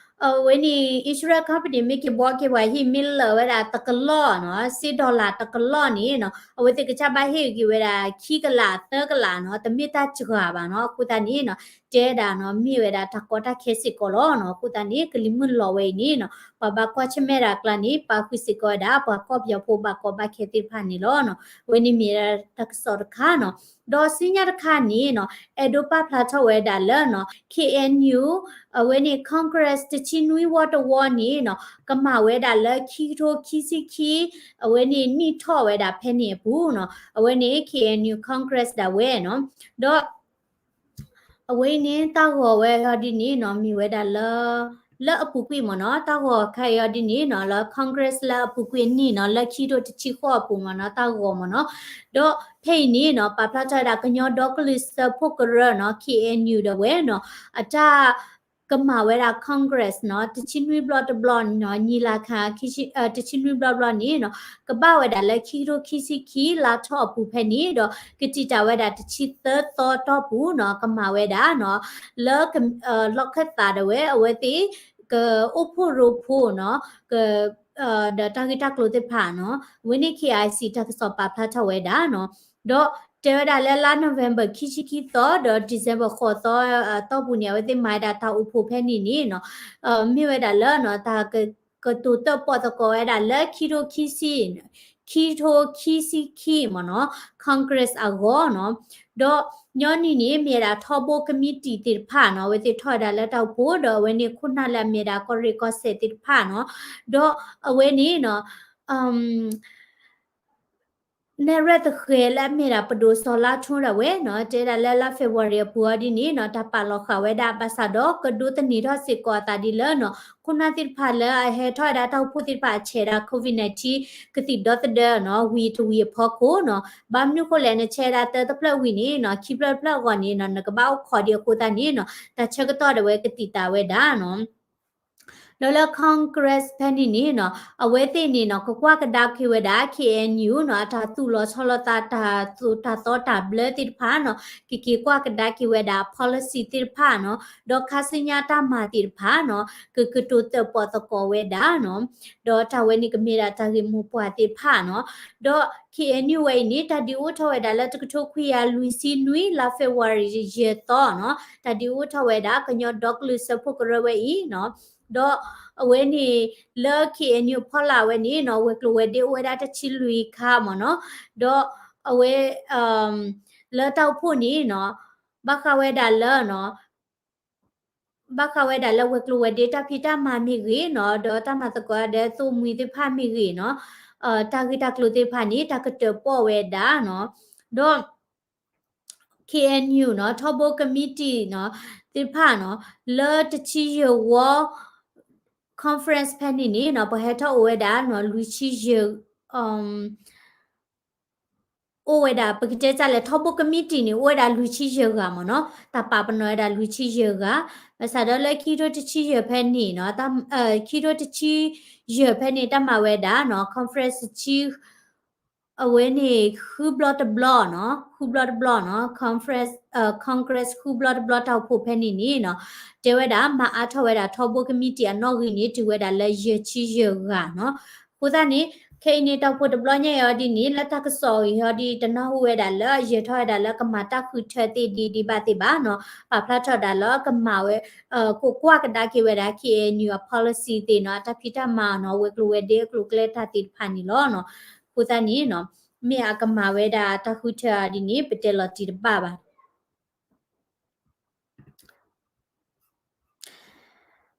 အဝဲန့ၣ် insurance company မ့ၢ်က့ၤဘှီက့ၤပှၤဟံၣ်မ့ၢ်လၢာ်ဝဲဒၣ်တကလီၢ်နီၤ စ့ dollar တကလီၢ်န့ၣ်နီၤ အဝဲသ့ၣ်ကစၢ်ဘၣ်ဟ့ၣ်က့ၤဝဲဒၣ်ခံကလးသၢကလးနီၤ တမ့ၢ်တၢ်စှၤဘၣ်နီၤ အဃိသတးန့ၣ်နီၤ တဲဒၣ်နီၤ မ့ၢ်ဝဲဒၣ်တၢ်ကီတၢ်ခဲစ့ၢ်ကီးလီၤနီၤ အဃိသတးန့ၣ် ကလံၤမုၢ်လီၤဝဲအံၤန့ၣ်နီၤ ပှၤဘၣ်ကွၢ်ဆၢၣ်မဲာ်ဒၣ်အကျါန့ၣ် ပာ်ဃုာ်စ့ၢ်ကီးဝဲဒၣ် ပှၤကီၢ်ပယီၤဖိဘၣ်ကီဘၣ်ခဲသ့ၣ်တဖၣ်န့ၣ်လီၤနီၤ အဝဲန့ၣ်မ့ၢ်ဝဲဒၣ်တၢ်ကစီၣ်တခါနီၤ ဒီးစံညါတခါန့ၣ်နီၤ အဲၣ်ဒိးပာ်ဖျါထီၣ်ဝဲဒၣ်လၢနီၤ K N U အဝဲန့ၣ် Congress တဆံနွံဝီတဝီန့ၣ်နီၤ ကမၤဝဲဒၣ်လၢခံကထိခံဆံခံ အဝဲန့ၣ်နံၣ်ထီၣ်ဝဲဒၣ်ဖဲန့ၣ်အပူၤနီၤ အဝဲန့ၣ် K N U Congress ဒၣ်ဝဲနီၤ ဒီး အဝဲအံၤန့ၣ် တၢ်ဂီၤဝဲအီၤဒ်န့ၣ်နီၤ မ့ၢ်ဝဲဒၣ်လၢ လၢအပူၤကွံာ်မ့ၢ်နီၤ တၢ်ဂီၤခါအံၤအီၤဒ်န့ၣ်နီၤ လၢ Congress လၢအပူၤကွံာ်အနံၣ်နီၤ လၢခံကထိတဆံဃိးအပူၤမ့ၢ်နီၤ တၢ်ဂီၤမ့ၢ်နီၤ ဒီးဖဲအံၤန့ၣ်နီၤ ပာ်ဖျါထီၣ်ဝဲဒၣ်ကညီဒီကလုာ်စၢဖှိၣ်ကရၢနီၤ K N U ဒၣ်ဝဲနီၤ အတၢ် ကမၤဝဲဒၣ် Congress နီၤ တဆံနွံဘျီတဘျီနီၤ ညီလာခံ ခံဆံ တဆံနွံဘျီတဘျီန့ၣ်နီၤ ကဘၣ်ဝဲဒၣ်လၢခံကထိခံဆံခံ လါထီၣ်အပူၤဖဲန့ၣ်ဒီး ကတံာ်တာ်ဝဲဒၣ်တဆံသၢသီတီၢ်ပူၤနီၤ ကမၤဝဲဒၣ်နီၤ လၢ လီၢ်ခၢၣ်သးဒၣ်ဝဲ အဝဲသ့ၣ် ကအိၣ်ဖှိၣ်ရိဖှိၣ်နီၤ က ဒီးတၢ်ဂ့ၢ်တၢ်ကျိၤသ့ၣ်တဖၣ်နီၤ အဝဲန့ၣ် K I C တၢ်ကစီၣ်ပာ်ဖျါထီၣ်ဝဲဒၣ်နီၤ ဒီးတဲဝဲဒၣ်လၢလါ November ခံဆံခံသီ ဒီး December ဃိးသီ တီၢ်ပူၤန့ၣ် အဝဲသ့ၣ်မၤဝဲဒၣ် တၢ်အိၣ်ဖှိၣ်ဖဲန့ၣ်န့ၣ်နီၤ မ့ၢ်ဝဲဒၣ်လၢနီၤ တၢ်ကတိၤတၢၣ်ပီၣ်သကိးဝဲဒၣ်လၢခံထိခံဆံ ခံထိခံဆံခံမ့ၢ်နီၤ Congress အဂီၢ်နီၤ ဒီးညီနုၢ်န့ၣ် မ့ၢ်ဝဲဒၣ်ထီဘိကမံးတံာ်သ့ၣ်တဖၣ်နီၤ အဝဲသ့ၣ်ထီၣ်ဝဲဒၣ်လၢတၢ်အိၣ်ဖှိၣ် ဒီးအဝဲန့ၣ်ခိၣ်နၢ်လၢအမ့ၢ်ဝဲဒၣ်ကီၢ်ရ့ၣ်ကီၢ်စဲၣ်သ့ၣ်တဖၣ်နီၤ ဒီးအဝဲန့ၣ်နီၤ နဲၣ်ရွဲၣ်သဃဲၤလၢအမ့ၢ်ဒၣ်ပဒိၣ်စီၤလါထွန်းဒၣ်ဝဲနီၤ တဲဒၣ်လၢလါ February အပူၤအီၤဒ်န့ၣ်နီၤ တၢ်ပာ်လီၤဃာ်ဝဲဒၣ် ဘၣ်ဆၣ်ဒီးကဒိးသန့ၤထီၣ်စ့ၢ်ကီးအသးဒ်လၢနီၤ ခိၣ်နၢ်သ့ၣ်တဖၣ်လၢအဟဲထီၣ်ဝဲဒၣ်တၢ်အိၣ်ဖှိၣ်သ့ၣ်တဖၣ်အဆဲးဒၣ် COVID nineteen ကသံၣ်ဒီသဒၢနီၤ ဝံၤတဝံၤအဖီခိၣ်နီၤ ဘၣ်မနုၤဃိလဲၣ် နဆဲးဒၣ်တၢတဖျၢၣ်ဝံၤန့ၣ်နီၤ ခံဖျၢၣ်တဖျၢၣ်အဂီၢ်န့ၣ်နီၤ နကဘၣ်အိၣ်ခိးဒံးအဃိသတးန့ၣ်နီၤ တၢ်ဆၢကတီၢ်ဒၣ်ဝဲကသံၣ်သးဝဲဒၣ်နီၤ ဒီးလၢ Congress ဖဲန့ၣ်န့ၣ်နီၤ အဝဲသ့ၣ်န့ၣ်နီၤ ကကွၢ်ကဒါက့ၤဝဲဒၣ် K N U နီၤ အတၢ်သူၣ်လီၤဆီလီၤသး တၢ်သိၣ်တၢ်သီတၢ်ဘျၢသ့ၣ်တဖၣ်နီၤ ကက့ၤကွၢ်ကဒါက့ၤဝဲဒၣ် policy သ့ၣ်တဖၣ်နီၤ ဒီးခါဆူညါတၢ်မၤသ့ၣ်တဖၣ်နီၤ ကကတိၤတၢၣ်ပီၣ်သကိးဝဲဒၣ်နီၤ ဒီးတၢ်ဝဲန့ၣ်ကမ့ၢ်ဒၣ်တၢ်ဂ့ၢ်မိၢ်ပှၢ်သ့ၣ်တဖၣ်နီၤ ဒီး K N U ဝဲအံၤန့ၣ် တၢ်ဒုးအိၣ်ထီၣ်ဝဲဒၣ်လၢတကထိခွံကယၤလွံၢ်ဆံနွံ လါ February ယဲၢ်သီနီၤ တၢ်ဒုးအိၣ်ထီၣ်ဝဲဒၣ် ကညီဒီကလုာ်စၢဖှိၣ်ကရၢဝဲအံၤနီၤ ဒီးအဝဲန့ၣ် လၢ K N U အဖီလာ်ဝဲန့ၣ်နီၤ ဝဲၤကျိၤဝဲၤဒ့အိၣ်ဝဲဒၣ်တဆံလွံၢ်ခါမ့ၢ်နီၤ ဒီးအဝဲ လၢတၢ်အိၣ်ဖှိၣ်န့ၣ်နီၤ ဘၣ်ဃးဝဲဒၣ်လၢနီၤ ဘၣ်ဃးဝဲဒၣ်လၢဝဲၤကျိၤဝဲၤဒ့တၢ်ဖံးတၢ်မၤမ့ၢ်ဂ့ၤနီၤ ဒီးတၢ်မၤသကိးဒီးသိၣ်မှံသ့ၣ်တဖၣ်မ့ၢ်ဂ့ၤနီၤ တၢ်ဂ့ၢ်တၢ်ကျိၤသ့ၣ်တဖၣ်န့ၣ် တၢ်ကတၢၣ်ပီၣ်ဝဲဒၣ်နီၤ ဒီး K N U နီၤ ထီဘိကမံးတံာ်နီၤ သ့ၣ်တဖၣ်နီၤ လၢတဆံယဲၢ်ဝီ conference ဖဲန့ၣ်န့ၣ်နီၤ ပှၤဟဲထီၣ်အိၣ်ဝဲဒၣ်နီၤ လွံၢ်ဆံယဲၢ် အိၣ်ဝဲဒၣ် ပကတဲတၢ်လဲၣ် ထီဘိကမံးတံာ်န့ၣ် အိၣ်ဝဲဒၣ်လွံၢ်ဆံယဲၢ်ဂၤမ့ၢ်နီၤ တၢ်ပာ်ပနီၣ်ဝဲဒၣ်လွံၢ်ဆံယဲၢ်ဂၤ ဘၣ်ဆၣ်ဒီးလၢခံထိတဆံယဲၢ်ဖဲန့ၣ်နီၤ ခံထိတဆံယဲၢ်ဖဲန့ၣ် တၢ်မၤဝဲဒၣ်နီၤ conference ဆံ အဝဲန့ၣ် ဃုဘျီတဘျီနီၤ ဃုဘျီတဘျီနီၤ conference Congress ဃုဘျီတဘျီတၢ်အိၣ်ဖှိၣ်ဖဲန့ၣ်န့ၣ်နီၤ တဲဝဲဒၣ် မၤအါထီၣ်ဝဲဒၣ်ထီဘိကမံးတံာ်အနီၣ်ဂံၢ်န့ၣ် တုၤဝဲဒၣ်လၢယဲၢ်ဆံယဲၢ်ဂၤနီၤ အဃိသတးန့ၣ် ခဲအံၤန့ၣ် တၢ်အိၣ်ဖှိၣ်တဘျီညါအံၤအီၤဒ်န့ၣ် လၢတၢ်ကစီၣ်အံၤအီၤဒ် တနၢ်ဟူဝဲဒၣ်လၢအယဲၢ်ထီၣ်ဝဲဒၣ်လၢကမၤတၢ်ဃုထၢသ့ၣ်ဒ်ဒံးဘၣ်သ့ၣ်ဘၣ်နီၤ ပာ်ဖျါထီၣ်ဒၣ်လၢကမၤဝဲ ကကွၢ်ကဒါက့ၤဝဲဒၣ် K N U အ policy သ့ၣ်နီၤ အတၢ်ဖံးတၢ်မၤနီၤ ဝဲၤကျိၤဝဲၤဒ့အကျိၤအကျဲတၢ်သ့ၣ်တဖၣ်န့ၣ်လီၤနီၤ အဃိသတးန့ၣ်နီၤ မ့ၢ်အကမၤဝဲဒၣ်တၢ်ဃုထၢအီၤဒ်န့ၣ် ပတဲလီၤတံၢ်တဘၣ်ဘၣ်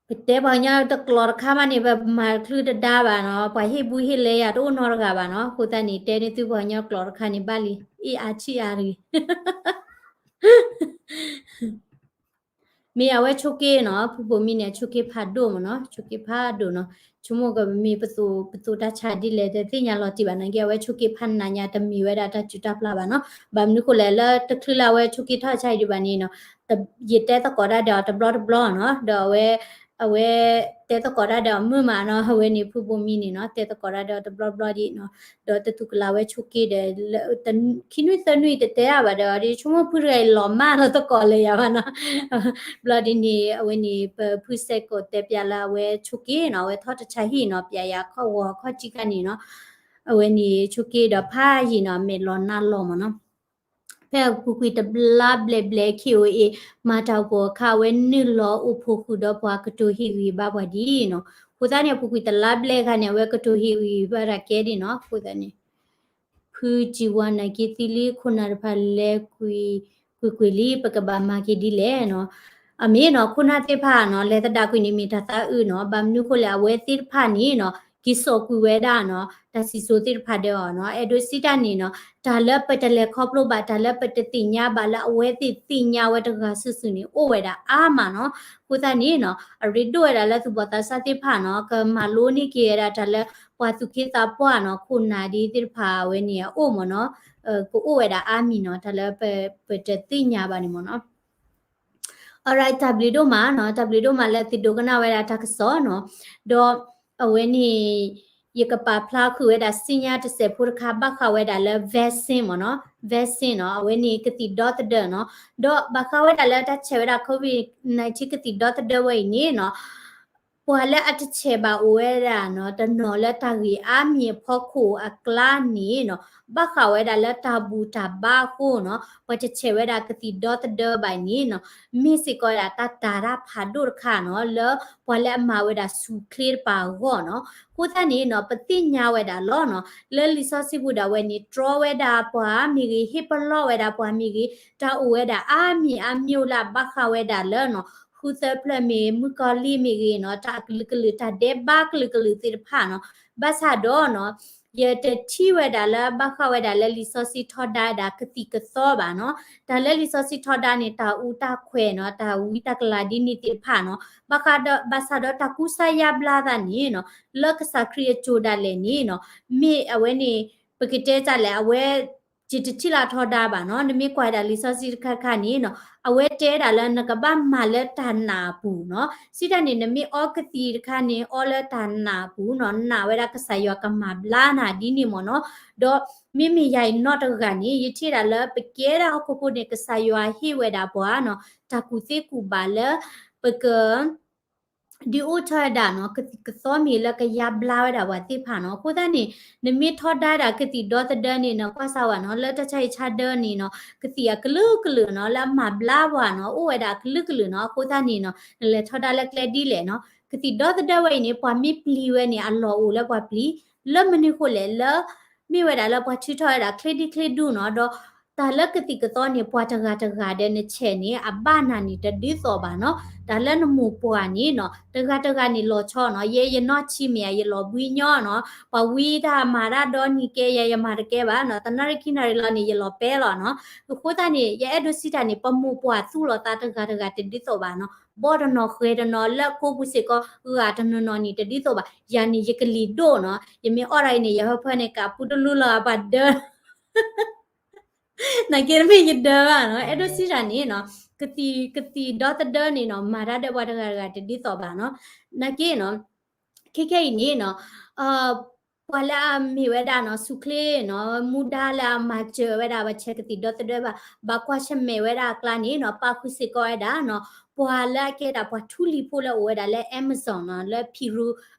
ပတဲပှၤကညီတကျိာ်တခါမးန့ၣ် ပမၤတချုးတဒါဘၣ်နီၤ ပှၤဟ့ၣ်ဘူဟ့ၣ်လဲယၤတအိၣ်နီတဂၤဘၣ်နီၤ အဃိသတးန့ၣ် တဲန့ၢ်သုပှၤကညီတကျိာ်တခါန့ၣ်ဘၣ်လံ အ့ၣ်အါဆံးအါတဂ့ၤ မ့ၢ်အဝဲဆိးက့နီၤ ဖုဘိမံန့ၣ် ဆိးက့ဖးဒိၣ်မ့ၢ်နီၤ ဆိးက့ဖးဒိၣ်နီၤ ဆိကမိၣ်ကမ့ၢ်ပသိး ပသိးတၢ်ဆါဒ်လဲၣ် တသ့ၣ်ညါလီၤတံၢ်ဘၣ် နာ်က့အဝဲဆိးက့ဖးနးညါ တမ့ၢ်ဝဲဒၣ်တၢ်စုၣ်တၢ်ပျၢ်ဘၣ်နီၤ ဘၣ်မနုၤဃိလဲၣ် လၢတချုးလၢအဝဲဆိးက့ထီၣ်ဆါအံၤဒံးဘၣ်န့ၣ်နီၤ ယတဲသကိးတၢ်ဒီးအီၤတဘျီတဘျီနီၤ ဒီးအဝဲ အဝဲတဲသကိးတၢ်ဒီးအီၤမုာ်မးနီၤ အဝဲန့ၣ်ဖုဘိမံန့ၣ်နီၤ တဲသကိးတၢ်ဒီးအီၤတဘျီတဘျီဒ်နီၤ ဒီးတသူၣ်ကလၤဝဲဆိးက့ဒီး ခံနွံသၢနွံတတဲအါဘၣ်ဒီး ဒ်ဆိကမိၣ်ဖုတဂၤအံၤလီၤမၢ်လီၤသကိးလၢယၤဘၣ်နီၤ ဘျီဒ်န့ၣ် အဝဲန့ၣ် ပဖုစဲးကိးတဲပျးလၢအဝဲဆိးက့နီၤ အဝဲထီၣ်တဆါဟံၣ်နီၤ ပျးယၤခီၣ်ဂီၤခီၣ်ထံးခါန့ၣ်နီၤ အဝဲန့ၣ်ဆိးက့ဒီးဖးယံာ်နီၤ မဲာ်လီၤနါလီၤမ့ၢ်နီၤ ဖဲအပူၤကွံာ်တလါဘျဲၣ်ဘျဲၣ် K O A မၤတၢ်အိၣ်ဖှိၣ်အခါ အဝဲနုာ်လီၤအိၣ်ဖှိၣ်ဃုာ်ဒီးပှၤကတိၤဟ့ၣ်ဂံၢ်ဘါပှၤဒ်နီၤ အဃိသတးန့ၣ် အပူၤကွံာ်တလါဘျဲၣ်အခါန့ၣ် အဝဲကတိၤဟ့ၣ်ဂံၢ်ဘါတၢ်ကဲဒ်နီၤ အဃိသတးန့ၣ် ဖုစံးဝါ နာ်က့သံလံ ခိၣ်နၢ်တဖၣ်လဲၤကွံာ်ကွံာ်လံ ပကဘၣ်မၤက့ၤဒ်လဲၣ်နီၤ အမ့ၢ်နီၤ ခိၣ်နၢ်သ့ၣ်တဖၣ်နီၤ လဲၤသဒၣ်ကွံာ်န့ၣ်မ့ၢ်တၢ်သးအုးနီၤ ဘၣ်မနုၤဃိလဲၣ် အဝဲသ့ၣ်တဖၣ်န့ၣ်နီၤ က့ၤစိာ်ကွံာ်ဝဲဒၣ်နီၤ တၢ်စံၣ်စိၤသ့ၣ်တဖၣ်ဒီးအီၤနီၤ အဲၣ်ဒိးစံးတၢ်န့ၣ်နီၤ တၢ်လၢပတလဲၤခီဖျိဘၣ် တၢ်လၢပတသ့ၣ်ညါဘၣ်လၢအဝဲသ့ၣ်သ့ၣ်ညါဝဲတဂၤစုာ်စုာ်န့ၣ် အိၣ်ဝဲဒၣ်အါမးနီၤ အဃိသတးန့ၣ်နီၤ အရ့ဒိၣ်ဝဲဒၣ်လၢသူၣ်ဘီၣ်သးစၢ်သ့ၣ်တဖၣ်နီၤ ကမၤလိန့ၢ်က့ၤဝဲဒၣ်တၢ်လၢပှၤသူၣ်က့သးပှၢ်နီၤ ခိၣ်နၢ်ဒ်သ့ၣ်တဖၣ်အဝဲန့ၣ်အအိၣ်မ့ၢ်နီၤ ကအိၣ်ဝဲဒၣ်အါမံၤနီၤ တၢ်လၢပတသ့ၣ်ညါဘၣ်န့ၣ်မ့ၢ်နီၤ Alright, တၢ်ဘျုးဒိၣ်မးနီၤ, တၢ်ဘျုးဒိၣ်မးလၢသုဒိကနၣ်ဝဲဒၣ်တၢ်ကစီၣ်နီၤ. ဒီးအဝဲန့ၣ် ယကပာ်ဖျါဃုာ်ဝဲဒၣ်စံညါတစဲးဖိတခါ ဘၣ်ဃးဝဲဒၣ်လၢ vaccine မ့ၢ်နီၤ, vaccine နီၤ, အဝဲန့ၣ်ကသံၣ်ဒီသဒၢနီၤ. ဒီးဘၣ်ဃးဝဲဒၣ်လၢတၢ်ဆဲးဝဲဒၣ် COVID nineteen ကသံၣ်ဒီသဒၢဝဲအံၤန့ၣ်နီၤ ပှၤလၢအတဆဲးဘၣ်အိၣ်ဝဲဒၣ်နီၤ တနီၤလၢတၢ်ဂ့ၢ်အါမံၤအဖီခိၣ်အကျါန့ၣ်နီၤ, ဘၣ်ဃးဝဲဒၣ်လၢတၢ်ဘူၣ်တၢ်ဘါအဃိနီၤ ပှၤတဆဲးဝဲဒၣ်ကသံၣ်ဒီသဒၢဘၣ်န့ၣ်နီၤ, မ့ၢ်စ့ၢ်ကီးဝဲဒၣ်တၢ်တာ်တၢ်ဖးဒိၣ်တခါနီၤ လၢပှၤလၢအမၤဝဲဒၣ်ဆူၣ်ချ့တပၤအဂီၢ်နီၤ. အဃိသတးန့ၣ်နီၤ ပသ့ၣ်ညါဝဲဒၣ်လီၤနီၤ လၢလံာ်စီဆှံပူၤဒၣ်ဝဲန့ၣ် တြီဝဲဒၣ်ပှၤမ့ၢ်ဂ့ၤ, ဟ့ၣ်ပလီၢ်ဝဲဒၣ်ပှၤမ့ၢ်ဂ့ၤ, တၢ်အိၣ်ဝဲဒၣ်အါမံၤအါမံၤလၢအဘၣ်ဃးဝဲဒၣ်လၢနီၤ ဃုသၢဖျၢၣ်မ့ၢ်ဂ့ၤ, မုၣ်ကီၤလံၢ်မ့ၢ်ဂ့ၤနီၤ, တၢ်အကလုာ်ကလုာ် တၢ်ဒဲးဘးကလုာ်ကလုာ်သ့ၣ်တဖၣ်နီၤ. ဘၣ်ဆၣ်ဒီးနီၤ ယတထံၣ်ဝဲဒၣ်လၢဘၣ်ဃးဝဲဒၣ်လၢလံာ်စီဆှံထီဒါဝဲဒၣ်ကသံၣ်ကသီဘၣ်နီၤ. တၢ်လၢလံာ်စီဆှံထီဒါန့ၣ် တၢ်အူတၢ်ခွဲးနီၤ, တၢ်ဝံတၢ်ကလၤဒ်န့ၣ်သ့ၣ်တဖၣ်နီၤ. ဘၣ်ဃးဒီး ဘၣ်ဆၣ်ဒီးတၢ်ကူစါယါဘျါသးန့ၣ်နီၤ လၢကစၢ်ခရံာ်အစိၤဒၣ်လဲာ်န့ၣ်နီၤ မ့ၢ်အဝဲန့ၣ် ပကတဲတၢ်လဲၣ် အဝဲ ယတထံၣ်လၢထီဒါဘၣ်နီၤ. နမ့ၢ်ကွၢ်ဒၣ်လံာ်စီဆှံတခါခါန့ၣ်နီၤ အဝဲတဲဒၣ်လၢနကဘၣ်မၤလၢတၢ်နာ်အပူၤနီၤ. စံးတၢ်န့ၣ် နမ့ၢ်အီကသံၣ်တခါန့ၣ် အီလၢတၢ်နာ်အပူၤနီၤ, နာ်ဝဲဒၣ်ကစၢ်ယွၤကမၤဘျါနၤဒ်န့ၣ်မ့ၢ်နီၤ. ဒီးမ့မ့ၢ်ယၤအံၤနီတဂၤန့ၣ် ယထံၣ်ဒၣ်လၢပကဲဒၣ်ဟီၣ်ခိၣ်ဖိန့ၣ် ကစၢ်ယွၤဟ့ၣ်ဝဲဒၣ်ပှၤနီၤ တၢ်ကူၣ်သ့ကူၣ်ဘၣ်လၢ ပက ဒုးအိၣ်ထီၣ်ဝဲဒၣ်နီၤ ကသံၣ်ကသီမ့ၢ်လၢကယါဘျါဝဲဒၣ်ပှၤသ့ၣ်တဖၣ်နီၤ. အဃိသတးန့ၣ် နမ့ၢ်ထီဒါဝဲဒၣ်ကသံၣ်ဒီသဒၢန့ၣ် နကွၢ်စၢ်ဝဲနီၤ လၢတၢ်ဆါဟံၣ်ဆါဒၢန့ၣ်နီၤ ကသံၣ်အကလုာ်ကလုာ်နီၤ လၢအမၤဘျါပှၤနီၤ အိၣ်ဝဲဒၣ်အကလုာ်ကလုာ်နီၤ. အဃိသတးန့ၣ်နီၤ နလဲၤထီဒါလၢကျဲဒ်လဲၣ်နီၤ ကသံၣ်ဒီသဒၢဝဲအံၤန့ၣ် ပှၤမ့ၢ်ပျံၤဝဲန့ၣ် အလီၢ်အိၣ်လၢပှၤပျံၤ လၢမနုၤဃိလဲၣ် လၢ မ့ၢ်ဝဲဒၣ်လၢပှၤထုးထီၣ်ဝဲဒၣ်ချ့ဒ်ချ့ဒူနီၤ ဒီးတၢ်လၢကသံၣ်ကသီန့ၣ် ပှၤတဂၤတဂၤဒီးနဆဲးန့ၣ် အဘၣ်နၤန့ၣ်တဒ်သိးဘၣ်နီၤ. တၢ်လၢနမိၢ်ပှၢ်န့ၣ်နီၤ တဂၤတဂၤန့ၣ်လီၤဆီနီၤ ယဲယနီၢ်ဆံးမ့ၢ်ယလီၤဘှံးညီနီၤ ပှၤဝံတၢ်မၤတၢ်ဒီနံၤကဲယၤ ယမၤတကဲဘၣ်နီၤ သနာ်ရခံနၣ်ရံၣ်လီၤန့ၣ် ယလီၤပဲလီၤနီၤ. အဃိသတးန့ၣ် ယအဲၣ်ဒိးစံးတၢ်န့ၣ် ပမိၢ်ပှၢ်သူၣ်လီၤသးတဂၤတဂၤတဒ်သိးဘၣ်နီၤ ဘီတနီၤဃဲၤတနီၤလၢကိးပူၤစ့ၢ်ကီး ဂာ်တနီၤနီၤန့ၣ်တဒ်သိးဘၣ်. ယၤန့ၣ်ယကလံၤဒိၣ်နီၤ ယမ့ၢ်အီၣ်တၢ်အံၤန့ၣ် ယဟၢဖၢန့ၣ် ကးပူတလူလီၤအပှၤဒၢ နာ်က့တမ့ၢ်ယဒၢဘၣ်နီၤ အဲၣ်ဒိးစံးတၢ်န့ၣ်နီၤ ကသံၣ် ကသံၣ်ဒီသဒၢန့ၣ်နီၤ မၤတၢ်ဒီးပှၤတဂၤတဂၤတဒ်သိးဘၣ်နီၤ. နာ်က့နီၤ ခဲခဲအံၤန့ၣ်နီၤ ပှၤလၢအမ့ၢ်ဝဲဒၣ်နီၤ ဆူၣ်ချ့နီၤ မူဒါလၢအမၤစၢၤဝဲဒၣ် ပှၤဆဲးကသံၣ်ဒီသဒၢဘၣ် ဘၣ်ကွၢ်ဆၢၣ်မဲာ်ဝဲဒၣ်အကျါန့ၣ်နီၤ ပာ်ဃုာ်စ့ၢ်ကီးဝဲဒၣ်နီၤ ပှၤလၢအကဲဒၣ်ပှၤထူလံၤဖိလၢအိၣ်ဝဲဒၣ်လၢ Amazon နီၤ လၢ Peru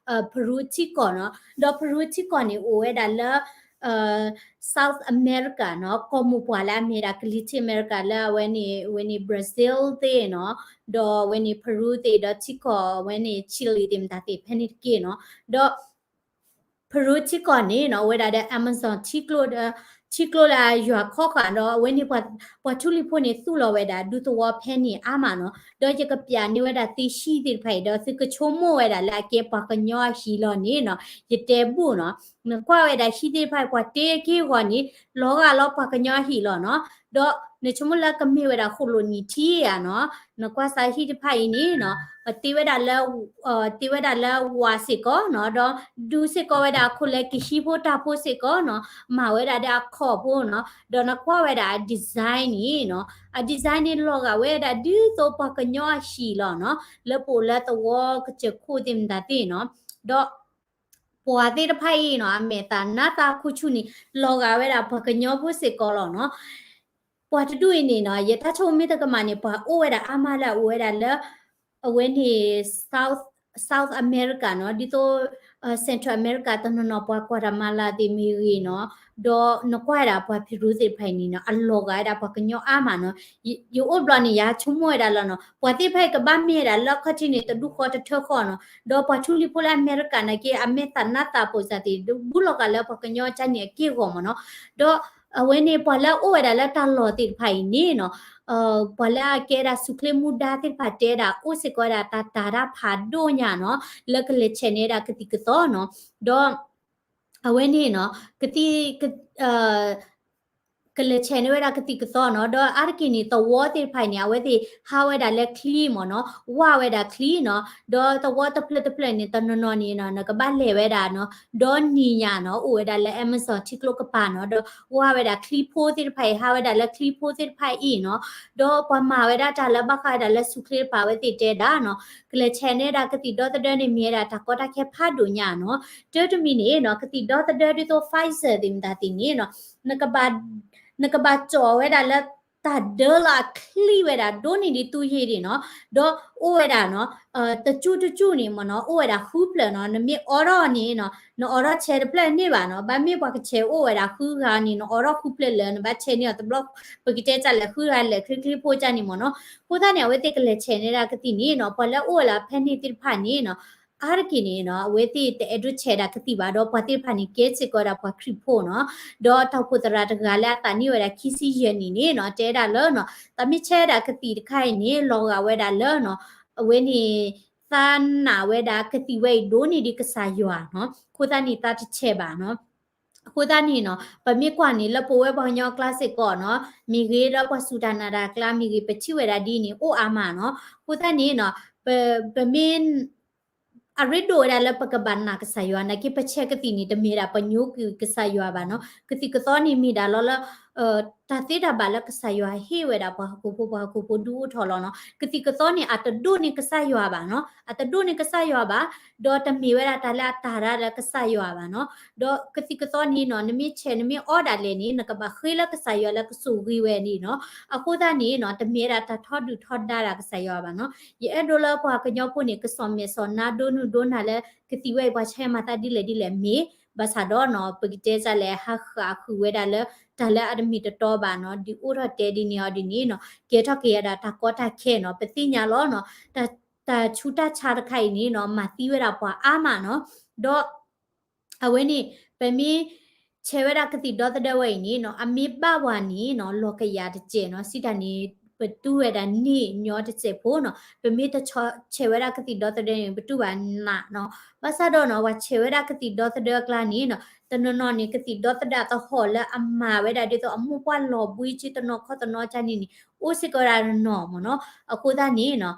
Peru ထံကီၢ်နီၤ ဒီး Peru ထံကီၢ်န့ၣ် အိၣ်ဝဲဒၣ်လၢ South America နီၤ ကီၢ်မိၢ်ပှၢ်လၢအမ့ၢ်ဒၣ်ကလံၤထံးအမဲရကၤလၢအဝဲန့ၣ် အဝဲန့ၣ် Brazil သ့ၣ်နီၤ ဒီးအဝဲန့ၣ် Peru သ့ၣ် ဒီးထံကီၢ်အဝဲန့ၣ် Chile သ့ၣ်မတၤသ့ၣ်ဖဲန့ၣ်တက့ၢ်နီၤ ဒီး Peru ထံကီၢ်န့ၣ်နီၤ အိၣ်ဝဲဒၣ်ဒီး Amazon ထံကျိဒီး ထံကျိလၢအယွၤခီဃာ်ဒီး အဝဲန့ၣ် ပှၤထူလံၤဖိန့ၣ် သူၣ်လီၤဝဲဒၣ်ဒူသဝီဖဲန့ၣ်အါမးနီၤ ဒီးယကပျးန့ၢ်ဝဲဒၣ်သ့ၣ်ဟံၣ်သ့ၣ်တဖၣ်အံၤ ဒီးသုကဆိကမိၣ်ဝဲဒၣ်လၢအကဲပှၤကညီအဟံၣ်လီၤန့ၣ်နီၤ ယတဲဘူၣ်နီၤ နကွၢ်ဝဲဒၣ်ဟံၣ်သ့ၣ်တဖၣ်အံၤ ပှၤတ့က့ၢ်ဂီၤန့ၣ် လီၤဂာ်လီၤပှၤကညီအဟံၣ်လီၤနီၤ ဒီးနဆိကမိၣ်လၢကမ့ၢ်ဝဲဒၣ်ဃိၣ်လိာ်နံၣ်ထံဧါနီၤ နကွၢ်စၢ်ဟံၣ်တဖၣ်အံၤန့ၣ်နီၤ ပတ့ဝဲဒၣ်လၢ တ့ဝဲဒၣ်လၢဝးစ့ၢ်ကီးနီၤ ဒီးဒူစ့ၢ်ကီးဝဲဒၣ်အခိၣ်လၢကဟံးဖိတၢ်ဖိစ့ၢ်ကီးနီၤ မၤဝဲဒၣ်ဒီးအခီၣ်ဖိနီၤ ဒီးနကွၢ်ဝဲဒၣ်အ design န့ၣ်နီၤ အ design န့ၣ်လီၤဂာ်ဝဲဒၣ်ဒ်သိးပှၤကညီအဟံၣ်လီၤနီၤ လၢပအိၣ်လၢသဝီကစၢၢ်ခိၣ်သ့ၣ်မတၤသ့ၣ်နီၤ ဒီး ပှၤသ့ၣ်တဖၣ်အံၤနီၤ အမဲာ်သၣ်နါသၣ်ခူဆူၣ်န့ၣ် လီၤဂာ်ဝဲဒၣ်ပှၤကညီဖိစ့ၢ်ကီးလီၤနီၤ ပှၤတဒူၣ်အံၤန့ၣ်နီၤ ယတၢ်ဆိကမိၣ်မ့ၢ်တကမၣ်န့ၣ် ပှၤအိၣ်ဝဲဒၣ်အါမးလၢအအိၣ်ဝဲဒၣ်လၢ အဝဲန့ၣ် South South America နီၤ ဒ်သိး Central America တနီၤနီၤ ပှၤကွၢ်တၢ်မၤလၤသ့ၣ်မ့ၢ်ဂ့ၤနီၤ ဒီးနကွၢ်ဝဲဒၣ်ပှၤ Peru သ့ၣ်တဖၣ်အံၤန့ၣ်နီၤ အလီၤဂာ်ဝဲဒၣ်ပှၤကညီအါမးနီၤ ယအိၣ်ဘျီန့ၣ် ယဆိကမိၣ်ဝဲဒၣ်လီၤနီၤ ပှၤသ့ၣ်တဖၣ်အံၤကဘၣ်မ့ၢ်ဝဲဒၣ်လၢအခီၣ်ထံးန့ၣ် တဒူၣ်ဃီတထၢဃီနီၤ ဒီးပှၤထူလံၤဖိလၢအမဲရကၤ နာ်က့ အမဲာ်သၣ်နါသၣ်ပိာ်စၢ်သ့ၣ် ဘူးလီၤဂာ်လၢပှၤကညီကါန့ၣ်အက့ၢ်အဂီၤမးနီၤ ဒီးအဝဲန့ၣ် ပှၤလၢအအိၣ်ဝဲဒၣ်လၢတၢ်လီၢ်သ့ၣ်တဖၣ်အံၤန့ၣ်နီၤ ပှၤလၢအကဲဒၣ်ဆူၣ်ချ့မူဒါသ့ၣ်တဖၣ်တဲဒၣ် အိၣ်စ့ၢ်ကီးဝဲဒၣ်တၢ်တာ်တၢ်ဖးဒိၣ်ညါနီၤ လၢကလဲၤဆဲးန့ၢ်ဝဲဒၣ်ကသံၣ်ကသီနီၤ ဒီး အဝဲန့ၣ်နီၤ ကသံၣ် က ကလဲၤဆဲးန့ၢ်ဝဲဒၣ်ကသံၣ်ကသီနီၤ, ဒီးအါတက့ၢ်န့ၣ် သဝီသ့ၣ်တဖၣ်အံၤန့ၣ် အဝဲသ့ၣ်ဟးဝဲဒၣ်လၢချံမ့ၢ်နီၤ, ဝၢ်ဝဲဒၣ်ချံနီၤ, ဒီးသဝီတဖျၢၣ်တဖျၢၣ်န့ၣ် တနီၤနီၤန့ၣ်နီၤ နကဘၣ်လဲၤဝဲဒၣ်နီၤ, ဒီးနံၤညါနီၤ အိၣ်ဝဲဒၣ်လၢ Amazon ထံကျိကပၤနီၤ, ဒီးဝၢ်ဝဲဒၣ်ချံဖိသ့ၣ်တဖၣ်အံၤ ဟးဝဲဒၣ်လၢချံဖိသ့ၣ်တဖၣ်အံၤနီၤ, ဒီးပှၤမၤဝဲဒၣ်တၢ်လၢဘၣ်ဃးဝဲဒၣ်လၢဆူၣ်ချ့တပၤ အဝဲသ့ၣ်တဲဒၣ်နီၤ, ကလဲၤဆဲးန့ၢ်ဒၣ်ကသံၣ်ဒီသဒၢန့ၣ် မ့ၢ်ဝဲဒၣ်တၢ်ကီတၢ်ခဲဖးဒိၣ်ညါနီၤ, တၢ်တမံၤန့ၣ်နီၤ ကသံၣ်ဒီသဒၢဒ်သိး Pfizer သ့ၣ်မတၤသ့ၣ်န့ၣ်နီၤ နကဘၣ်ကၠီၣ်ဝဲဒၣ်လၢတၢ်ဒၢလၢအချံဝဲဒၣ် ဒိၣ်န့ၢ်ဒံးသူယ့ၢ်ဒံးနီၤ, ဒီးအိၣ်ဝဲဒၣ်နီၤ တကၠူၣ်တကၠူၣ်န့ၣ်မ့ၢ်နီၤ အိၣ်ဝဲဒၣ်ဃုဖျၢၣ်နီၤ, နမ့ၢ်အိးထီၣ်န့ၣ်နီၤ နအိးထီၣ်ဆဲးတဖျၢၣ်န့ၣ်ဘၣ်နီၤ, ဘၣ်မ့ၢ်ပှၤကဆဲးအိၣ်ဝဲဒၣ်ဃုဂၤန့ၣ် နအိးထီၣ်ဃုဖျၢၣ်လၢာ် နဘၣ်ဆဲးန့ၢ်အီၤတဘျီ ပကတဲတၢ်လဲၤဃုဂၤလဲၤချ့ချ့ဖိကၢ်န့ၣ်မ့ၢ်နီၤ, အဃိသတးန့ၣ် အဝဲသ့ၣ်ကလဲၤဆဲးန့ၢ်ဒၣ်ကသံၣ်န့ၣ်နီၤ, ပှၤလၢအိၣ်ဝဲလၢဖဲန့ၣ်သ့ၣ်တဖၣ်န့ၣ်နီၤ အါတက့ၢ်န့ၣ်နီၤ အဝဲသ့ၣ်တအဲၣ်ဒိးဆဲးဒၣ်ကသံၣ်ဘၣ်ဒီး ပှၤသ့ၣ်တဖၣ်န့ၣ် ကဲစ့ၢ်ကီးဒၣ်ပှၤခရံာ်ဖိနီၤ, ဒီးတၢ်အိၣ်ဖှိၣ်သရၣ်တဂၤလၢအသးနံၣ်ဝဲဒၣ်ခံဆံယဲၢ်နံၣ်န့ၣ်နီၤ တဲဒၣ်လၢနီၤ သးမ့ၢ်ဆဲးဒၣ်ကသံၣ်တခါအံၤန့ၣ် လီၤဂာ်ဝဲဒၣ်လၢနီၤ အဝဲန့ၣ် သးနာ်ဝဲဒၣ်ကသံၣ်ဝဲအံၤဒိၣ်န့ၢ်ဒံးကစၢ်ယွၤနီၤ, အဃိသတးန့ၣ် သးတဆဲးဘၣ်နီၤ. အဃိသတးန့ၣ်နီၤ ပမ့ၢ်ကွၢ်န့ၣ်လၢပဝဲပှၤကညီအကျါစ့ၢ်ကီးနီၤ မ့ၢ်ဂ့ၤဒီးပှၤစူၢ်တၢ်နာ်တၢ်အကျါမ့ၢ်ဂ့ၤ ပထံၣ်ဝဲဒၣ်ဒ်န့ၣ် အိၣ်အါမးနီၤ. အဃိသတးန့ၣ်နီၤ ပ ပမ့ၢ် အရ့ဒိၣ်ဝဲဒၣ်လၢပကဘၣ်နာ်ကစၢ်ယွၤ နာ်က့ပဆဲးကသံၣ်န့ၣ် တမ့ၢ်ဒၣ်ပညိကွံာ်ကစၢ်ယွၤဘၣ်နီၤ. ကသံၣ်ကသီန့ၣ်မ့ၢ်ဒၣ်လီၤလၢ တၢ်သ့တၢ်ဘၣ်လၢကစၢ်ယွၤဟ့ၣ်ဝဲဒၣ်ပှၤဟီၣ်ခိၣ်ဖိ ပှၤဟီၣ်ခိၣ်ဖိဒုးအိၣ်ထီၣ်လီၤနီၤ. ကသံၣ်ကသီန့ၣ် အတဒိၣ်န့ၢ်ကစၢ်ယွၤဘၣ်နီၤ, အတဒိၣ်န့ၢ်ကစၢ်ယွၤဘၣ်, ဒီးတမ့ၢ်ဝဲဒၣ်တၢ်လၢအတၢ်ရၢလၢကစၢ်ယွၤဘၣ်နီၤ. ဒီးကသံၣ်ကသီန့ၣ်နီၤ နမ့ၢ်ဆဲးနမ့ၢ်အီဒၣ်လဲာ်န့ၣ် နကဘၣ်ဃ့လၢကစၢ်ယွၤလၢကဆိၣ်ဂ့ၤဝဲန့ၣ်နီၤ. အဃိသတးန့ၣ်နီၤ တမ့ၢ်ဝဲဒၣ်တၢ်ထီဒုၣ်ထီဒါဒၣ်ကစၢ်ယွၤဘၣ်နီၤ. ယအဲၣ်ဒိးလၢပှၤကညီဖိန့ၣ် ကစီၣ်မဲာ်စီၣ်နါဒိနုၢ်ဒိနၤလၢ ကသံၣ်ဝဲအံၤပှၤဆဲးမၤသးဒ်လဲၣ်ဒ်လဲၣ်မ့ၢ် ဘၣ်ဆၣ်ဒီးနီၤ ပကတဲစ့ၢ်လဲၣ် ဟးဃၣ်ဃုာ်ဝဲဒၣ်လၢ တၢ်လၢအတမ့ၢ်တတီဘၣ်နီၤ ဒုးအိၣ်ထီၣ်တဲဒ်န့ၣ်အီၤဒ်န့ၣ်နီၤ ကဲထီၣ်က့ၤယၤဒၣ်တၢ်ကီတၢ်ခဲနီၤ ပသ့ၣ်ညါလီၤနီၤ တၢ်ဆူးတၢ်ဆါတခါအံၤန့ၣ်နီၤ မၤသံဝဲဒၣ်ပှၤအါမးနီၤ ဒီး အဝဲန့ၣ် ပမ့ၢ်ဆဲးဝဲဒၣ်ကသံၣ်ဒီသဒၢဝဲအံၤန့ၣ်နီၤ အမ့ၢ်ဘၣ်ဝဲန့ၣ်နီၤ လီၤကယၤတစဲးနီၤ စံးတၢ်န့ၣ် ပတူၢ်ဝဲဒၣ်န့ၢ်ညီတစဲးဖိနီၤ ပမ့ၢ်တဆဲးဝဲဒၣ်ကသံၣ်ဒီသဒၢန့ၣ် ပတူၢ်ဘၣ်နးနီၤ ဘၣ်ဆၣ်ဒီးနီၤ ပှၤဆဲးဝဲဒၣ်ကသံၣ်ဒီသဒၢအကျါန့ၣ်နီၤ တနီၤနီၤန့ၣ် ကသံၣ်ဒီသဒၢအသဟီၣ်လၢအမၤဝဲဒၣ်ဒ်သိးအမိၢ်ပှၢ်လီၤဘှံးက့တနီၤခီတနီၤကန့ၣ်န့ၣ် အိၣ်စ့ၢ်ကီးဝဲဒၣ်တနီၤမ့ၢ်နီၤ အဃိသတးန့ၣ်နီၤ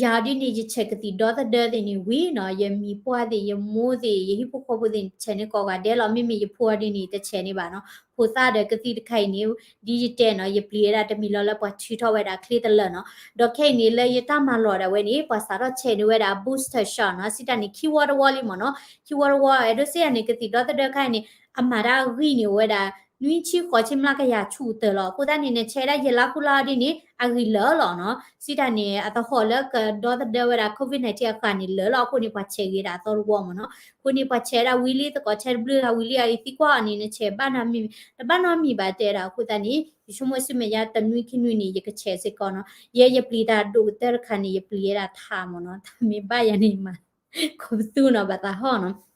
ယၤဒ်န့ၣ် ယဆဲးကသံၣ်ဒီသဒၢသ့ၣ်န့ၣ်ဝံၤနီၤ ယမံၤပှၢ်သ့ၣ် ယမိၢ်သ့ၣ် ယဟံၣ်ဖိဃီဖိသ့ၣ်န့ၣ် ဆဲးန့ၢ်ကိးဂၤဒဲးလီၤ မ့မ့ၢ်ယဖိအီၤဒ်န့ၣ် တဆဲးန့ၢ်ဘၣ်နီၤ ဖိသၣ်ဒီးကသံၣ်တခါအံၤန့ၣ် ဒ်ယတဲနီၤ ယပျံၤဝဲဒၣ်တမံၤလီၤလၢပှၤထုးထီၣ်ဝဲဒၣ်ချ့တလၢာ်နီၤ ဒီးခဲအံၤန့ၣ် လၢယတၢ်မၤလီၢ်ဒၣ်ဝဲန့ၣ် ပှၤစးထီၣ်ဆဲးန့ၢ်ဝဲဒၣ် booster shot နီၤ စံးတၢ်န့ၣ် ခံဝီတဝီလံမ့ၢ်နီၤ ခံဝီတဝီ အဲၣ်ဒိးစ့ၢ်ယၤန့ၣ် ကသံၣ်ဒီသဒၢခါအံၤန့ၣ် အမၤတၢ်အဂံၢ်န့ၣ် အိၣ်ဝဲဒၣ် နွံဆံဃိးဆံမျးကယၤဆူၣ်တၢၢ်လီၤ အဃိသတးန့ၣ် နဆဲးဒၣ်ယဲၢ်လါဃုလါအီၤဒ်န့ၣ် အဂံၢ်လၢာ်လီၤနီၤ စံးတၢ်န့ၣ် အသဟီၣ်လၢကဒီသဒၢဝဲဒၣ် COVID nineteen အဃၢ်န့ၣ်လၢာ်လီၤ အဃိန့ၣ် ပှၤဆဲးဂ့ၤဒၣ်အသီတဝီမ့ၢ်နီၤ အဃိန့ၣ် ပှၤဆဲးဒၣ်ဝံၤလံသကိးဆဲးတဘျုးဂၤဝံၤလံအံၤသံကွၢ်အီၤန့ၣ် နဆဲးဘၣ်နီတမံၤ တဘၣ်နီတမံၤဘၣ်တဲဒၣ် အဃိသတးန့ၣ် ယဆိကမိၣ်ဆူမဲာ်ညါတနွံခံနွံန့ၣ် ယကဆဲးစ့ၢ်ကီးနီၤ ယဲယပျံၤတၢ်ဒိၣ်ကတၢၢ်တခါန့ၣ် ယပျံၤဝဲဒၣ်ထးမ့ၢ်နီၤ တၢ်မ့ၢ်ဘၣ်ယၤန့ၣ်မး ခိးပသူနီၤ ဘၣ်သးဟီၣ်နီၤ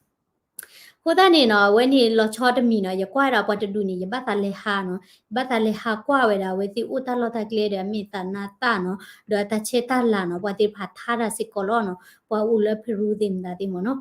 အဃိသတးန့ၣ်နီၤ အဝဲန့ၣ်လီၤဆီတမံၤနီၤ ယကွၢ်ဒၣ်ပှၤတဒူၣ်န့ၣ် ယဘၣ်သးလဲၤဟးနီၤ ယဘၣ်သးလဲၤဟးကွၢ်ဝဲဒၣ် အဝဲသ့ၣ်အိၣ်တၢ်လီၢ်တၢ်ကျဲဒီး အမ့ၢ်သးနါတၢ်နီၤ ဒီးအတၢ်ဆဲးတၢ်လၤနီၤ ပှၤသ့ၣ်တဖၣ်ထါတၢ်စ့ၢ်ကီးလီၤနီၤ ပှၤအိၣ်လၢ Peru သ့ၣ်မတၤသ့ၣ်မ့ၢ်နီၤ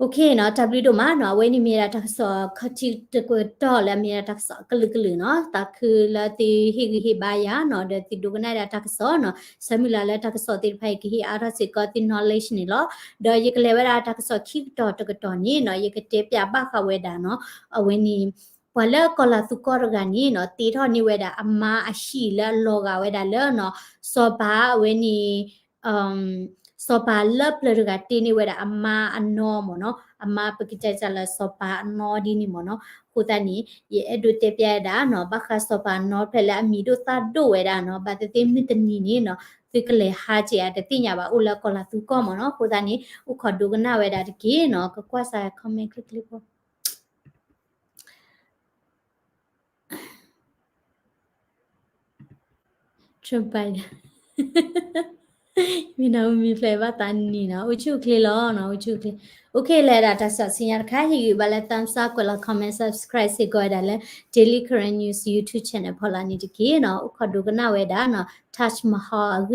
OK နီၤ တၢ်ဘျုးဒိၣ်မးနီၤ အဝဲန့ၣ်မ့ၢ်ဒၣ်တၢ်ကစီၣ်ခီၣ်ထံးတကတီၢ်လၢအမ့ၢ်ဒၣ်တၢ်ကစီၣ်အကလုာ်ကလုာ်နီၤ သးခုလၢသုဟ့ၣ်ဂံၢ်ဟ့ၣ်ဘါယၤနီၤ ဒီးသုဒိကနၣ်ဒၣ်တၢ်ကစီၣ်နီၤ ဆၢမုၢ်လၢ်လၢတၢ်ကစီၣ်သ့ၣ်တဖၣ်အံၤ ကဟ့ၣ်အါထီၣ်စ့ၢ်ကီးသု knowledge န့ၣ်လီၤ. ဒီးယကလဲၤဝဲဒၣ်တၢ်ကစီၣ်ခံကတီၢ်တကတီၢ်န့ၣ်နီၤ ယကတဲပၠးဘၣ်ဃးဝဲဒၣ်နီၤ အဝဲန့ၣ် ပှၤလၢကီၢ်လၤသူကီၢ်တဂၤန့ၣ်နီၤ တ့ထီၣ်န့ၢ်ဝဲဒၣ်အမါအဟံၣ်လၢအလီၤဂာ်ဝဲဒၣ်လၢနီၤ စီၤပၤအဝဲန့ၣ် စီၤပၤလၢပျၢၤတဂၤတ့န့ၢ်ဝဲဒၣ်အမါအနီမ့ၢ်နီၤ အမါပကတဲစ့ၢ်လၢစီၤပၤအနီဒ်န့ၣ်မ့ၢ်နီၤ အဃိသတးန့ၣ် ယအဲၣ်ဒိးတဲပၠးဒၣ်နီၤ ဘၣ်ဃးစီၤပၤအနီတဖျၢၣ်လၢအမံၤဒိၣ်သၣ်ဒိၣ်ဝဲဒၣ်နီၤ ဘၣ်သ့ၣ်သ့ၣ်မုၢ်တနံၤန့ၣ်နီၤ သုကလဲၤဟးက့ၤဧါတသ့ၣ်ညါဘၣ် အိၣ်လၢကီၢ်လၤသူကီၢ်မ့ၢ်နီၤ အဃိသတးန့ၣ် အိၣ်ခိးဒိကနၣ်ဝဲဒၣ်တက့ၢ်နီၤ ကကွၢ်စး comment ချ့ချ့ဖိ Joe Biden မ့ၢ်နီၤ မ့ၢ်ဖျဲးဘၣ်သးနံၤနီၤ အိၣ်ဆူၣ်အိၣ်ချ့လီၤနီၤ အိၣ်ဆူၣ်အိၣ်ချ့ OK လဲၤဒၣ်တၢ်ကစီၣ်ဆူညါတခါ ဟ့ၣ်ဂံၢ်ဘါလၢ thumbs up ကွဲးလီၤ comment subscribe စ့ၢ်ကီးဝဲဒၣ်လၢ Daily Karen News YouTube channel ဖီလာ်န့ၣ်တက့ၢ်နီၤ အိၣ်ခိးဒိကနၣ်ဝဲဒၣ်နီၤ Taj Mahal အဂ့ၢ်